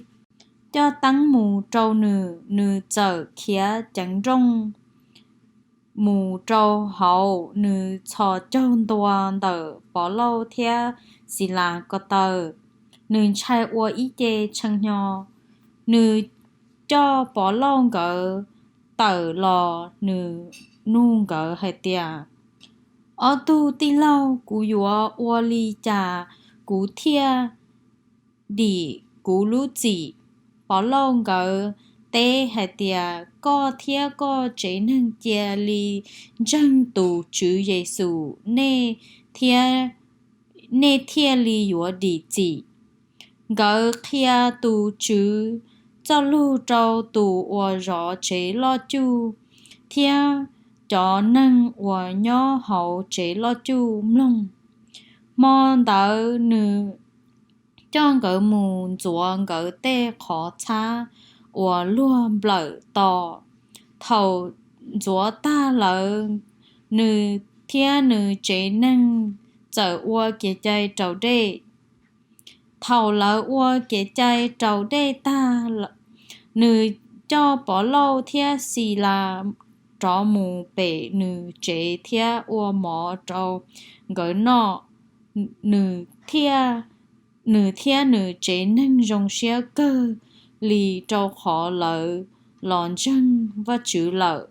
coj teeb mus rau nws, nws txawm khiav ceev nrooj mus rau hauv nws txhos caug ntua ntawm Povlauj thiab Xilas ko taw. Nws ntshai ua ib ce tshee hnyo. Nws coj Povlauj nkawd tawm los, nws nug nkawd hais tias, Ob tug tij laug, kuv yuav ua li cas kuv thiaj dim kuv lub txim? Povlauj nkawd teb hais tias, Koj thiab koj tsev neeg cia li ntseeg tus Tswv Yexus, nej thiaj li yuav dim txim. Nkawd qhia tus Tswv txoj lus rau tus uas zov tsev loj cuj thiab cov neeg uas nyob hauv tsev loj cuj mloog. Hmo ntawd nws coj nkawd mus ntxuav nkawd tej qhov txhab uas luag nplawm tos. Thaum ntxuav tag lawm, nws thiab nws tsev neeg txawm ua kev cai raus dej. Thaum lawv ua kev cai raus dej tag, nws coj Povlauj thiab Xilas rov mus pem nws tsev thiab ua mov rau nkawd noj. Nws thiab nws tsev neeg zoo siab kawg li rau qhov lawv los ntseeg Vajtswv lawm.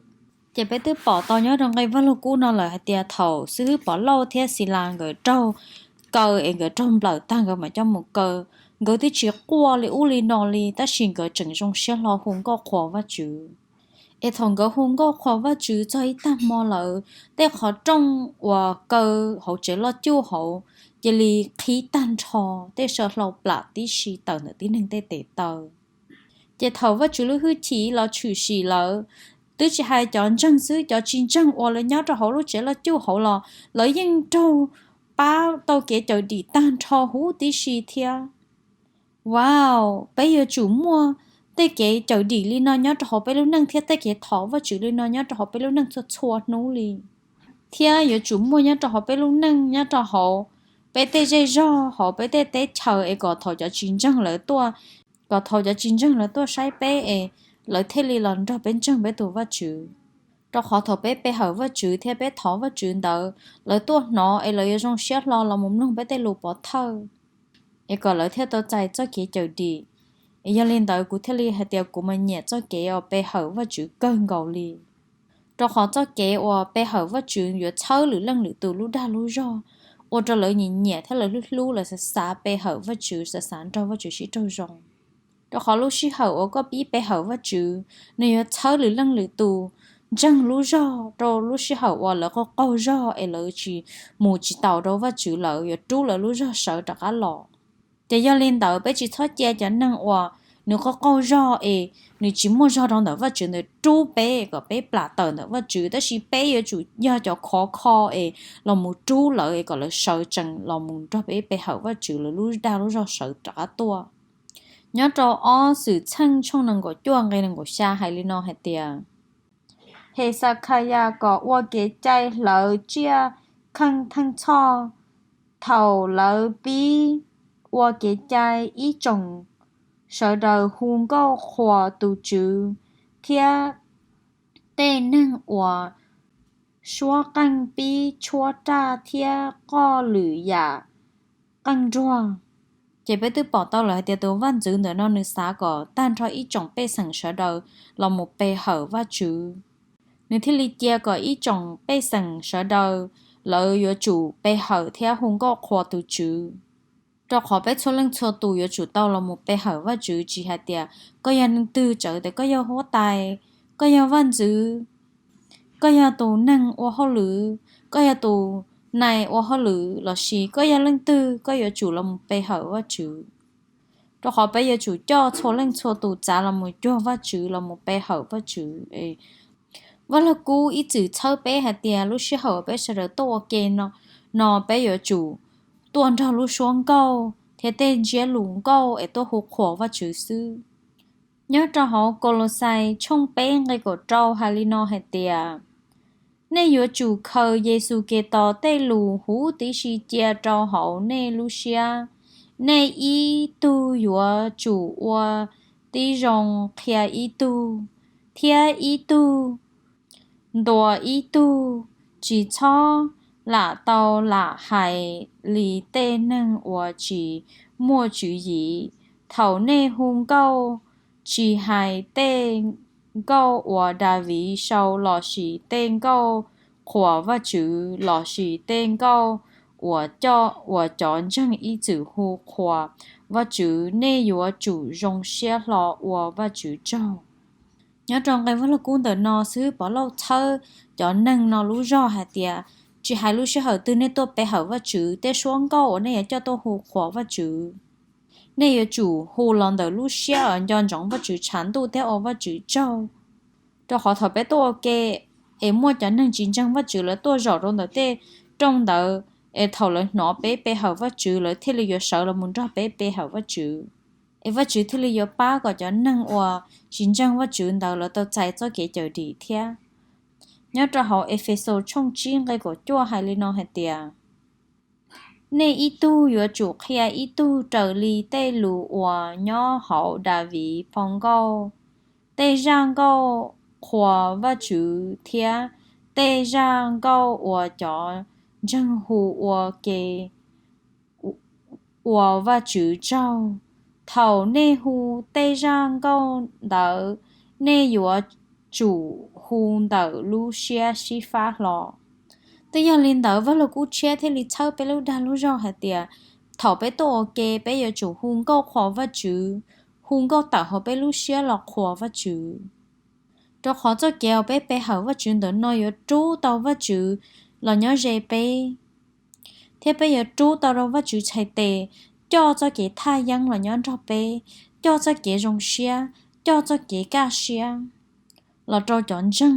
Ces peb twb pom tau nyob rau nqe Vaj Lug Kub no lawm hais tias thaum xib hwb Povlauj thiab Xilas nkawd raug kaw es nkawd raug nplawm tag nkawd mam coj mus kaw, nkawd twb tsis quaj li ub li no li, tab sis nkawd tseem zoo siab hlo hu nkauj qhuas Vajtswv. Es thaum nkawd hu nkauj qhuas Vajtswv txog ib tag hmo lawm, tej qhov rooj uas kaw hauv tsev loj cuj hauv cia li qhib tag nrho, tej saw hlau plam tib si tawm ntawm tib neeg tej tes taw. Ces thaum Vajtswv lub hwj chim los tshwm sim lawm, twb tsis hais cov ntseeg xwb, cov tsis ntseeg uas lawv nyob rau hauv lub tsev loj cuj hauv los lawv yeej raug pab tau kev cawm dim tag nrho huv tib si thiab. Wow, peb yuav tsum muaj tej kev cawm dim li no nyob rau hauv peb lub neej thiab tej kev thov Vajtswv li no nyob rau hauv peb lub neej txhua txhua hnub li. Thiab yuav tsum muaj nyob rau hauv peb lub neej, nyob rau hauv peb tej zej zog, hauv peb tej teb chaws es kom thaum cov tsis ntseeg lawv tuaj, kom thaum cov tsis ntseeg lawv tuaj saib peb es lawv thiaj li los nrog peb ntseeg peb tus Vajtswv. Rau qhov thaum peb pe hawm Vajtswv thiab peb thov Vajtswv ntawd, lawv tuaj hnov es lawv yuav zoo siab hlo los mus mloog peb tej lus pov thawj, es kom lawv thiaj tau txais txoj kev cawm dim. Es yog li ntawd kuv thiaj li hais tias kuv mas nyiam txoj kev uas pe hawm Vajtswv kawg nkaus li. Rau qhov txoj kev uas pe hawm Vajtswv yuav txhawb lwm leej lwm tus lub dag lub zog, ua rau lawv nyiam nyiam thiab lawv hlub hlub, lawv xav xav pe hawm Vajtswv, xav xav nrog Vajtswv sib raug zoo. Rau qhov lub sij hawm uas koj pib pe hawm Vajtswv, nws yuav txhawb lwm leej lwm tus ntseeg lub zog rau lub sij hawm uas lawv qaug qaug zog es lawv tsis, mus tsis taus rau Vajtswv, lawv yuav rub lawv lub zog sawv rov qab los. Ces yog li ntawd peb tsis txhob cia cov neeg uas nws qaug qaug zog es nws tsis muaj zog rau ntawm Vajtswv ntawd rub peb kom peb plam tawm ntawm Vajtswv, tab sis peb yuav tsum yog cov khov kho es los mus rub lawv es kom lawv sawv tsees los mus nrog peb pe hawm Vajtswv, lawv lub dag lub zog sawv rov qab tuaj. Nyob rau ob Xwmtxheej tshooj nees nkaum cuaj nqe nees nkaum xya hais li no hais tias, Hexakhayas kom ua kev cai hlawv tsiaj kheej theej txhoj. Thaum lawv pib ua kev cai, ib tsoom sawv daws hu nkauj qhuas tus Tswv, thiab tej neeg uas suab qeej pib tshuab raj thiab qoj lwm yam qeej nruag. Ces peb twb pom tau lawm hais tias tus vaj ntxwv ntawm no nws xav kom tag nrho ib tsoom pej xeem sawv daws los mus pe hawm Vajtswv. Nws thiaj li cia kom ib tsoom pej xeem sawv daws lawv yuav tsum pe hawm thiab hu nkauj qhuas tus Tswv. Rau qhov peb txhua leej txhua tus yuav tsum tau los mus pe hawm Vajtswv, tsis hais tias koj yog neeg twg, txawm tias koj yog huab tais, koj yog vaj ntxwv, koj yog tus neeg ua hauj lwm, koj yog tus nais ua hauj lwm, lossis koj yog leej twg, koj yuav tsum los mus pe hawm Vajtswv. Rau qhov peb yuav tsum coj txhua leej txhua tus txav los mus cuag Vajtswv, los mus pe hawm Vajtswv. Vaj Lug Kub ib txwm txhawb peb hais tias lub sij hawm peb sawv daws tuaj ua ke no, no peb yuav tsum tuaj nrog lub suab nkauj thiab tej ntsiab lus nkauj es tuaj hu qhuas Vajtswv xwb. Nyob rau hauv Kaulauxais tshooj peb nqe kaum rau hais li no hais tias, Nej yuav tsum khaws Yexus Khetos tej lus huv tib si cia rau hauv nej lub siab. Nej ib tug yuav tsum ua tib zoo qhia ib tug, thiab ib tug ntuas ib tug, tsis txhob lam tau lam hais li tej neeg uas tsis muaj tswv yim. Thaum nej hu nkauj, tsis hais tej nkauj uas Daviv sau lossis tej nkauj qhuas Vajtswv lossis tej nkauj uas cov ntseeg ib txwm hu qhuas Vajtswv, nej yuav tsum zoo siab hlo ua Vajtswv tsaug. Nyob rau nqe Vajluskub ntawm no xwb, Pov Lauj txhawb cov neeg no lub zog hais tias, tsis hais lub sij hawm twg nej tuaj pe hawm Vajtswv, tej suab nkauj uas nej yuav coj tuaj hu qhuas Vajtswv, nej yuav tsum hu los ntawm lub siab uas nco ntsoov Vajtswv tshav ntuj thiab ua Vajtswv tsaug. Rau qhov thaum peb tuaj ua ke es muaj cov neeg tsis ntseeg Vajtswv lawv tuaj zaum rau ntawm tej rooj ntawd, es thaum lawv hnov peb pe hawm Vajtswv, lawv thiaj li yuav sawv los mus nrog peb pe hawm Vajtswv, es Vajtswv thiaj li yuav pab kom cov neeg uas tsis ntseeg Vajtswv ntawd lawv tau txais txoj kev cawm dim thiab. Nyob rau hauv Efexus tshooj tsib nqe kaum cuaj hais li no hais tias, nej ib tug yuav tsum qhia ib tug raws li tej lus uas nyob hauv Daviv phau nkauj, tej zaj nkauj qhuas Vajtswv thiab tej zaj nkauj uas cov ntseeg hu ua ke ua Vajtswv tsaug. Thaum nej hu tej zaj nkauj ntawd, nej yuav tsum hu ntawm lub siab sib fab hlo. Twb yog li ntawd, Vajluskub tshiab thiaj li txhawb peb lub dag lub zog hais tias, thaum peb tuaj ua ke, peb yuav tsum hu nkauj qhuas Vajtswv, hu nkauj tawm hauv peb lub siab los qhuas Vajtswv. Rau qhov txoj kev uas peb pe hawm Vajtswv ntawm no yuav rub tau Vajtswv los nyob ze peb, thiab peb yuav rub tau rau Vajtswv txhais tes, coj txoj kev thaj yeeb los nyob nrog peb, coj txoj kev zoo siab, coj txoj kev kaj siab los rau cov ntseeg,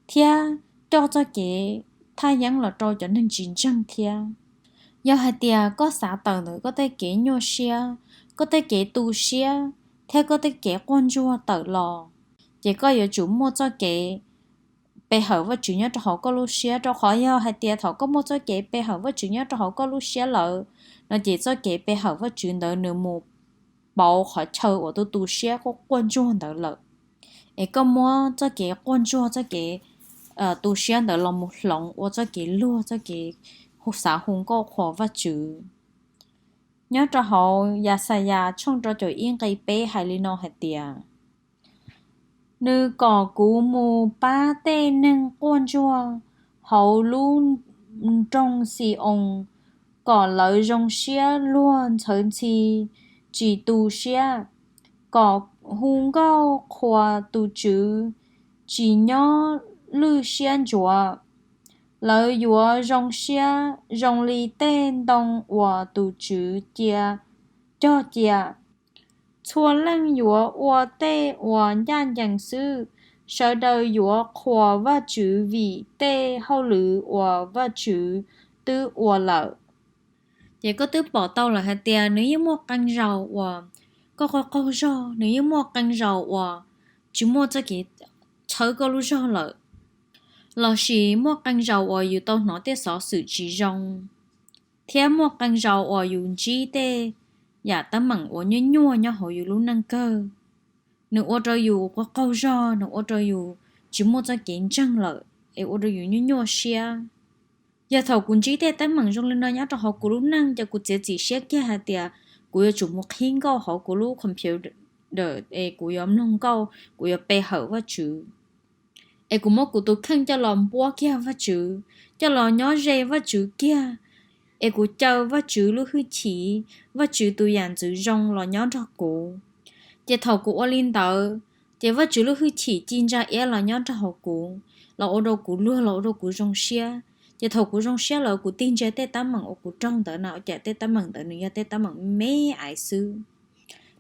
thiab coj txoj kev thaj yeeb los rau cov neeg tsis ntseeg thiab. Yog hais tias koj xav tawm ntawm koj tej kev nyuaj siab, koj tej kev tu siab, thiab koj tej kev quaj ntsuag tawm los, ces koj yuav tsum muaj txoj kev pe hawm Vajtswv nyob rau hauv koj lub siab, rau qhov yog hais tias thaum koj muaj txoj kev pe hawm Vajtswv nyob rau hauv koj lub siab lawm, no ces txoj kev pe hawm Vajtswv ntawd nws mus pauv qhov chaw uas tus tu siab quaj quaj ntsuag ntawd lawm. Es koj muab txoj kev quaj ntsuag, txoj kev tu siab ntawd los mus hloov ua txoj kev luag, txoj kev xav hu nkauj qhuas Vajtswv. Nyob rau hauv Yaxayas tshooj rau caum ib nqe peb hais li no hais tias, nws kom kuv mus pab tej neeg quaj ntsuag hauv lub nroog Xi-oos, kom lawv zoo siab luag ntxhawv ntxhi, tsis tu siab, kom hu nkauj qhuas tus Tswv, tsis nyob lwj siab ntsuav. Lawv yuav zoo siab zoo li tej ntoo uas tus Tswv cia, cog cia. Txhua leej yuav ua tej uas ncaj ncees xwb. Sawv daws yuav qhuas Vajtswv vim tej hauj lwm uas Vajtswv twb ua lawm. Ces koj twb pom tau lawm hais tias nws yeej muaj qee zaus uas koj qaug qaug zog, nws yeej muaj qee zaus uas tsis muaj txoj kev txhawb koj lub zog lawm, lossis muaj qee zaus uas yus tau hnov tej xov xwm tsis zoo, thiab muaj qee zaus uas yus ntsib tej yam teeb meem uas nyuaj nyuaj nyob hauv yus lub neej kawg. Nws ua rau yus qaug qaug zog, nws ua rau yus tsis muaj txoj kev ntseeg lawm, es ua rau yus nyuaj nyuaj siab. Yog thaum kuv ntsib tej teeb meem zoo li no nyob rau hauv kuv lub neej, ces kuv txiav txim siab kiag hais tias kuv yuav tsum mus qhib nkauj hauv kuv lub computer, es kuv yuav mloog nkauj, kuv yuav pe hawm Vajtswv. Es kuv muab kuv tus kheej coj los npuab kiag Vajtswv, coj los nyob ze Vajtswv kiag, es kuv caw Vajtswv lub hwj chim, Vajtswv tus yam ntxwv zoo los nyob nrog kuv. Ces thaum kuv ua li ntawd, ces Vajtswv lub hwj chim ci ntsa iab los nyob nrog hauv kuv, los ua rau kuv luag, los ua rau kuv zoo siab. Ces thaum kuv zoo siab lawm, kuv tig ntsia tej teeb meem uas kuv raug ntawd na, ua cas tej teeb meem ntawd nws yog tej teeb meem me me xwb.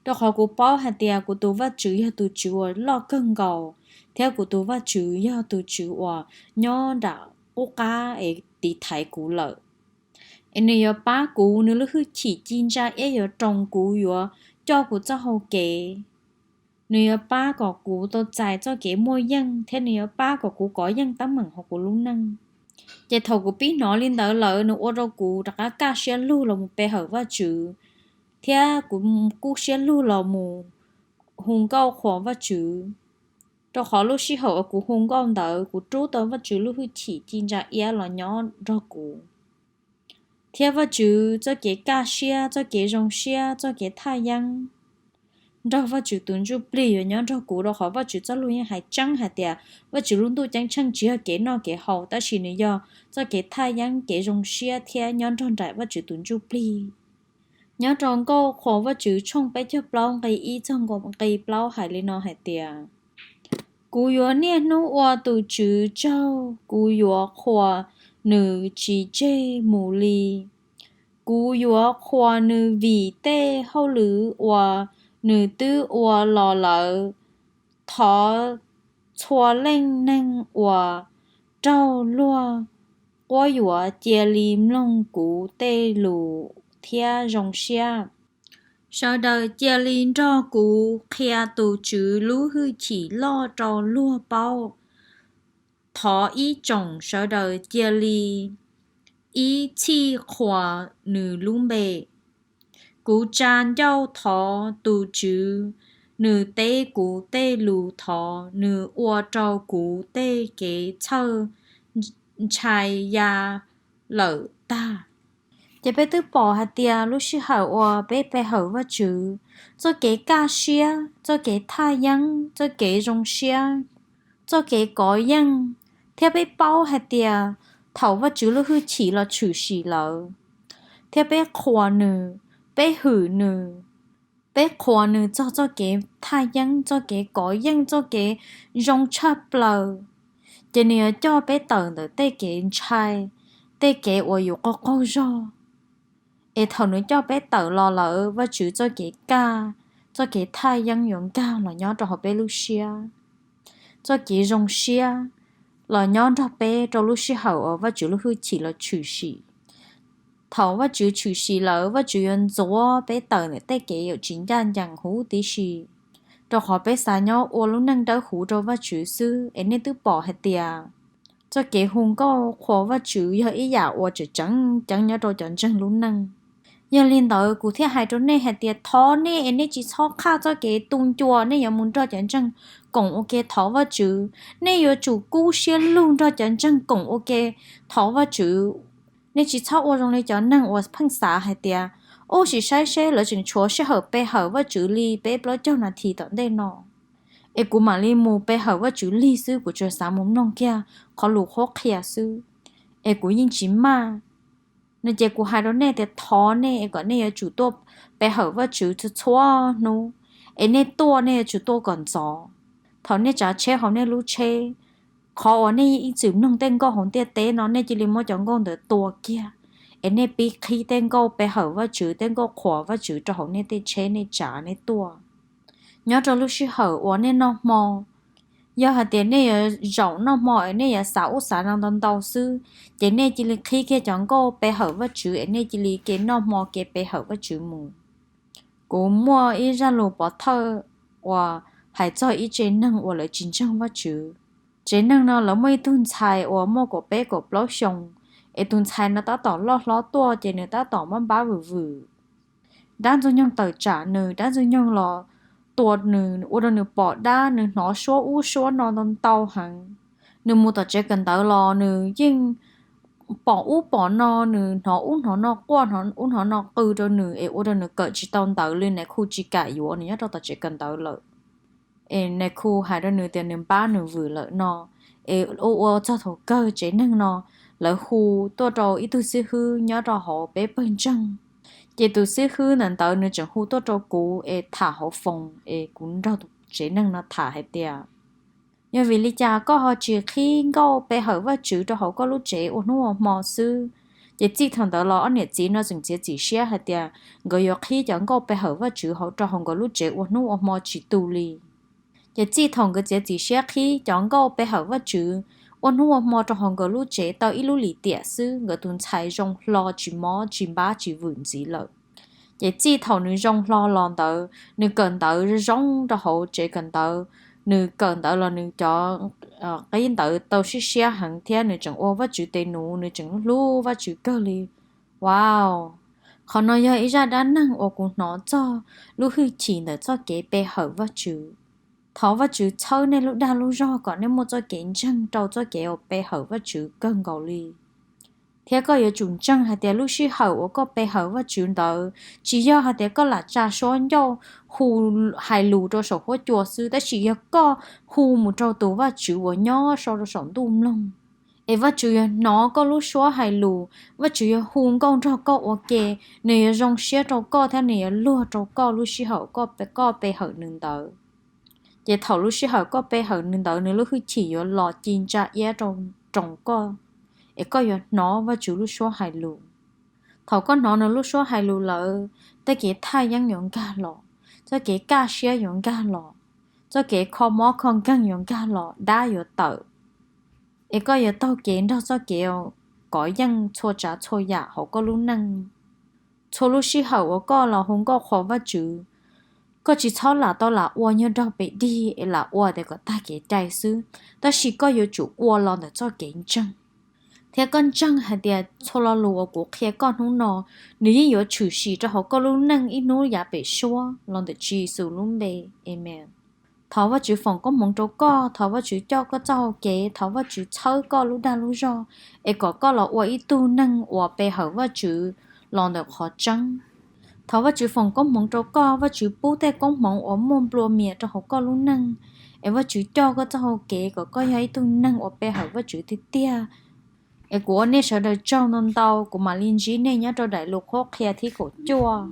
Rau qhov kuv paub hais tias kuv tus Vajtswv yog tus Tswv uas loj kawg nkaus, thiab kuv tus Vajtswv yog tus Tswv uas nyob nram qub qab es tiv thaiv kuv lawm. Es nws yuav pab kuv, nws lub hwj chim ci ntsa iab yuav roos kuv, yuav coj kuv txoj hau kev. Nws yuav pab kom kuv tau txais txoj kev muaj yeej, thiab nws yuaj pab kom kuv kov yeej teeb meem hauv kuv lub neej. Ces thaum kuv pib hnov li ntawd lawm, nws ua rau kuv rov qab kaj siab lug los mus pe hawm Vajtswv, thiab kuv kub siab lug los mus hu nkauj qhuas Vajtswv. Rau qhov lub sij hawm uas kuv hu nkauj ntawd kuv rub tau Vajtswv lub hwj chim ci ntsa iab los nyob nrog kuv, thiab Vajtswv txoj kev kaj siab, txoj kev zoo siab, txoj kev thaj yeeb nrog Vajtswv tus ntsuj plig yuav nyob nrog kuv, rau qhov Vajtswv txoj lus yeej hais tseeb hais tias Vajtswv lub ntuj ceeb tsheej tsis yog kev noj kev haus, tab sis nws yog txoj kev thaj yeeb, kev zoo siab thiab nyob nrog nraim Vajtswv tus ntsuj plig. Nyob rau Nkauj Qhuas Vajtswv tshooj peb caug plaub nqe ib txog nqe plaub hais li no hais tias, kuv yuav niaj hnub ua tus Tswv tsaug, kuv yuav qhuas nws tsis tseg mus li. Kuv yuav qhuas nws vim tej hauj lwm uas nws twb ua los lawm. Thov txhua leej neeg uas raug luag quab yuam cia li mloog kuv tej lus thiab zoo siab. Sawv daws cia li nrog kuv qhia tus Tswv lub hwj chim loj rau luag paub. Thov ib tsoom sawv daws cia li ib txhij qhuas nws lub npe. Kuv tsa ncauj thov tus Tswv, nws teb kuv tej lus thov, nws ua rau kuv tej kev txhawj ntshai ya lawm tag. Ces peb twb pom hais tias lub sij hawm uas peb pe hawm Vajtswv, txoj kev kaj siab, txoj kev thaj yeeb, txoj kev zoo siab, txoj kev kov yeej, thiab peb paub hais tias thaum Vajtswv lub hwj chim los tshwm sim lawm, thiab peb qhuas nws, peb hwm nws, peb qhuas nws txog txoj kev thaj yeeb, txoj kev kov yeej, txoj kev zoo tshaj plaws, ces nws yuav coj peb tawm ntawm tej kev ntshai, tej kev uas yus qaug qaug zog. Es thaum nws coj peb tawm los lawm, Vajtswv txoj kev kaj, txoj kev thaj yeeb yuav nkag los nyob rau hauv peb lub siab. Txoj kev zoo siab los nyob nrog peb rau lub sij hawm uas Vajtswv lub hwj chim los tshwm sim. Thaum Vajtswv tshwm sim lawm, Vajtswv yuav ntxuav peb tawm ntawm tej kev yuam tsis ncaj ncees huv tib si, rau qhov peb xav nyob ua lub neej dawb huv rau Vajtswv xwb. Es nej twb pom hais tias txoj kev hu nkauj qhuas Vajtswv yog ib yam uas tseem ceeb nyob rau cov ntseeg lub neej. Yog li ntawd kuv thiaj hais rau nej hais tias thov nej es nej tsis txhob qhaj txoj kev tu ncua nej yuav mus nrog cov ntseeg koom ua ke thov Vajtswv. Nej yuav tsum kub siab lug nrog cov ntseeg koom ua ke thov Vajtswv. Nej tsis txhob ua zoo li cov neeg uas pheej xav hais tias, ub, sim saib seb lawv tseem tshuav sij hawm pe hawm Vajtswv li peb plaub caug nas this tom ntej no, es kuv mam li mus pe hawm Vajtswv lig xwb, kuv tsuas xav mus mloog kiag qhov lus qhuab qhia xwb, es kuv yeej tsis maj. No ces kuv hais rau nej tias thov nej es kom nej yuav tsum tuaj pe hawm Vajtswv txhua txhua hnub, es nej tuaj nej yuav tsum tuaj kom ntxov. Thaum nej tsav tsheb hauv nej lub tsheb, qhov uas nej ib txwm mloog tej nkauj hauv ntiaj teb no nej cia li muab cov nkauj ntawd tua kiag, es nej pib qhib tej nkauj pe hawm Vajtswv, tej nkauj qhuas Vajtswv rau hauv nej tej tsheb nej tsav nej tuaj. Nyob rau lub sij hawm uas nej noj hmo, yog hais tias nej yuav zaum noj hmo es nej yuav xav ub xav no ntau ntau xwb, ces nej cia li qhib kiag cov nkauj pe hawm Vajtswv es nej cia li ke noj hmo ke pe hawm Vajtswv mus. Kuv muaj ib zaj lus pov thawj uas hais txog ib tsev neeg uas lawv tsis ntseeg Vajtswv. Tsev neeg no lawv muaj ib tug ntxhais uas muaj kaum peb kaum plaub xyoos, es tus ntxhais no tab tom loj hlob tuaj ces nws tab tom npab npab vwm vwm. Dab ntxoog nyoog tawm tsam nws, dab ntxoog nyoog los tua nws, ua rau nws pom dab, nws hnov suab ub suab no ntau ntau heev. Nws mus tom tsev kawm ntawv los nws yeej pom ub pom no, nws hnov ub hnov no quaj, hnov ub hnov no qw rau nws es ua rau nws kawm tsis tau ntawv li, nais khu tsis kam yuav nws nyob rau tom tsev kawm ntawv lawm. Es nais khu hais rau nws tias nws npab nws vwm lawm no. Es ua ua txog thaum kawg tsev neeg no lawv hu tuaj rau ib tug xib hwb nyob rau hauv peb pawg ntseeg. Ces tus xib hwb ntawm ntawd nws tseem hu tuaj rau kuv es tham hauv foos es kuv nrog tus tsev neeg no tham hais tias, yog vim li cas koj ho tsis qhib nkauj pe hawm Vajtswv rau hauv koj lub tsev ua hnub ua hmo xwb? Ces txij thaum ntawd los ob niam txiv no tseem txiav txim siab hais tias nkawd yuav qhib cov nkauj pe hawm Vajtswv hauv rau hauv nkawd lub tsev ua hnub ua hmo tsis tu li. Ces txij thaum nkawd txiav txim siab qhib cov nkauj pe hawm Vajtswv ua hnub ua hmo rau hauv nkawd lub tsev tau ib lub lim tiam xwb, nkawd tus ntxhais zoo hlo tsis mob tsis npab tsis vwm ntxiv lawm. Ces txij thaum nws zoo hlo los ntawd, nws kawm ntawv zoo rau hauv tsev kawm ntawv, nws kawm ntawv los nws cov qib ntawv tau siab siab heev thiab nws tseem ua Vajtswv tes num, nws tseem hlub Vajtswv kawg li. Wow, qhov no yog ib zaj dab neeg uas kuv hnov txog lub hwj chim ntawm txoj kev pe hawm Vajtswv. Thov Vajtswv txhawb nej lub dag lub zog kom nej muaj txoj kev ntseeg rau txoj kev uas pe hawm Vajtswv kawg nkaus li. Thiab koj yuav tsum ntseeg hais tias lub sij hawm uas koj pe hawm Vajtswv ntawd, tsis yog hais tias koj lam tsa suab ncauj hu hais lus rau saum huab cua xwb, tab sis yog koj hu mus rau tus Vajtswv uas nyob so rau saum ntuj mloog. Es Vajtswv yuav hnov koj lub suab hais lus, Vajtswv yuav hu nkauj nrog koj ua ke, nws yuav zoo siab rau koj thiab nws yuav luag rau koj lub sij hawm koj pe hawm nws ntawd. Ces thaum lub sij hawm koj pe hawm nws ntawd, nws lub hwj chim yuav los ci ntsa iab rau roos koj, es koj yuav hnov Vajtswv lub suab hais lus. Thaum koj hnov nws lub suab hais lus lawm, tej kev thaj yeeb yuav nkag los, txoj kev kaj siab yuav nkag los, txoj kev kho mob kho nkeeg yuav nkag los, dab yuav tawm, es koj yuav taug kev nrog txoj kev kov yeej txhua tsav txhua yam hauv koj lub neej. Txhua lub sij hawm uas koj los hu nkauj qhuas Vajtswv, koj tsis txhob lam tau lam ua nyuag nrog pem dig es lam ua tias kom tag kev cai xwb, tab sis koj yuav tsum ua los ntawm txoj kev ntseeg. Thiab koj ntseeg hais tias txhua lo lus uas kuv qhia koj hnub no, nws yeej yuav tshwm sim rau hauv koj lub neej ib hnub yav pem suab los ntawm Tswv Yexus lub npe. Amees. Thov Vajtswv foom koob hmoov rau koj, thov Vajtswv coj koj txoj hau kev, thov Vajtswv txhawb koj lub dag lub zog, es kom koj los ua ib tug neeg uas pe hawm Vajtswv los ntawm qhov tseeb. Thov Vajtswv foom koob hmoov rau koj, Vajtswv pub tej koob hmoov uas muaj nplua mias rau hauv koj lub neej, es Vajtswv coj koj txoj hau kev kom koj yog ib tug neeg uas pe hawm Vajtswv tiag tiag. Es kuv ua nej sawv daws tsaug ntau ntau, kuv mam li ntsib nej nyob rau daim lus qhuab qhia thib kaum cuaj.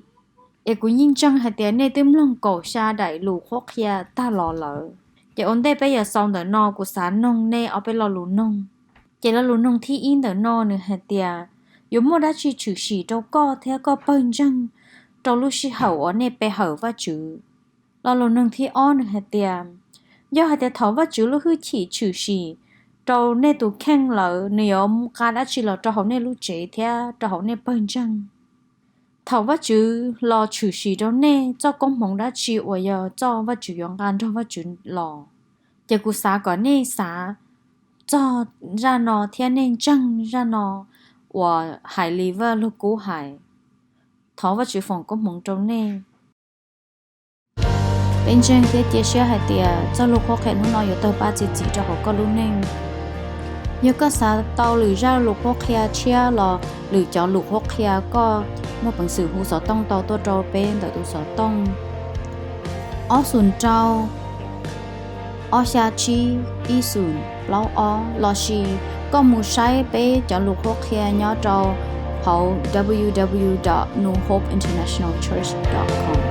Es kuv yeej ntseeg hais tias nej twb mloog kaum xya daim lus qhuab qhia tag los lawm. Ces ua ntej peb yuav xaus ntawm no, kuv xav noog nej ob peb lo lus noog. Ces lo lus noog thib ib ntawm no nws hais tias, yuav muaj dab tsi tshwm sim rau koj thiab koj pawg ntseeg rau lub sij hawm uas nej pe hawm Vajtswv? Lo lus noog thib ob nws hais tias, yog hais tias thaum Vajtswv lub hwj chim tshwm sim rau nej tus kheej lawm, nws yuav nqa dab tsi los rau hauv nej lub tsev thiab rau hauv nej pawg ntseeg? Thaum Vajtswv los tshwm sim rau nej, txoj koob hmoov dab tsi uas yog txoj Vajtswv yuav nqa nrog Vajtswv los? Ces kuv xav kom nej xav txog zaj no thiab nej ntseeg zaj no uas hais li Vaj Lug Kub hais. Thov Vajtswv foom koob hmoov rau nej. Peb ntseeg thiab cia siab hais tias txoj lus qhuab qhia hnub no yuav tawg pab txi txiv rau hauv koj lub neej. Yog koj xav tau lwm zaj lus qhuab qhia tshiab los lwm cov lus qhuab qhia, koj muaj peev xwm hu xov tooj tau tuaj rau peb ntawm tus xov tooj ob xoom rau ob xya tsib ib xoom plaub ob, lossis koj mus saib peb cov lus qhuab qhia nyob rau hauv www.newhopeinternationalchurch.com.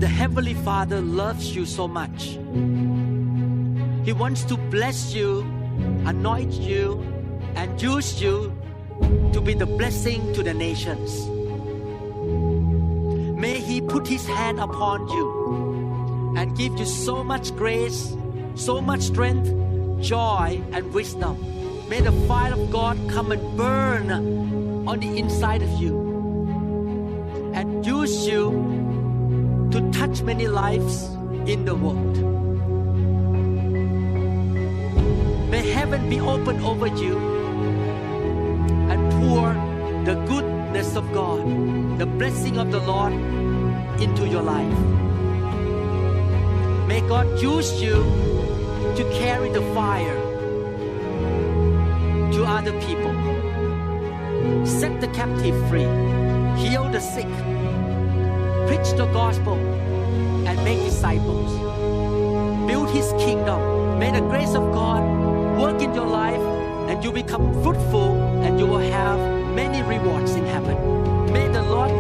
The Heavenly Father loves you so much. He wants to bless you, anoint you, and use you to be the blessing to the nations. May He put His hand upon you and give you so much grace, so much strength, joy, and wisdom. May the fire of God come and burn on the inside of you and use you to touch many lives in the world. May heaven be open over you and pour the goodness of God, the blessing of the Lord into your life. May God use you to carry the fire to other people. Set the captive free, heal the sick, preach the gospel, and make disciples. Build His kingdom. May the grace of God work in your life, and you become fruitful, and you will have many rewards in heaven. May the Lord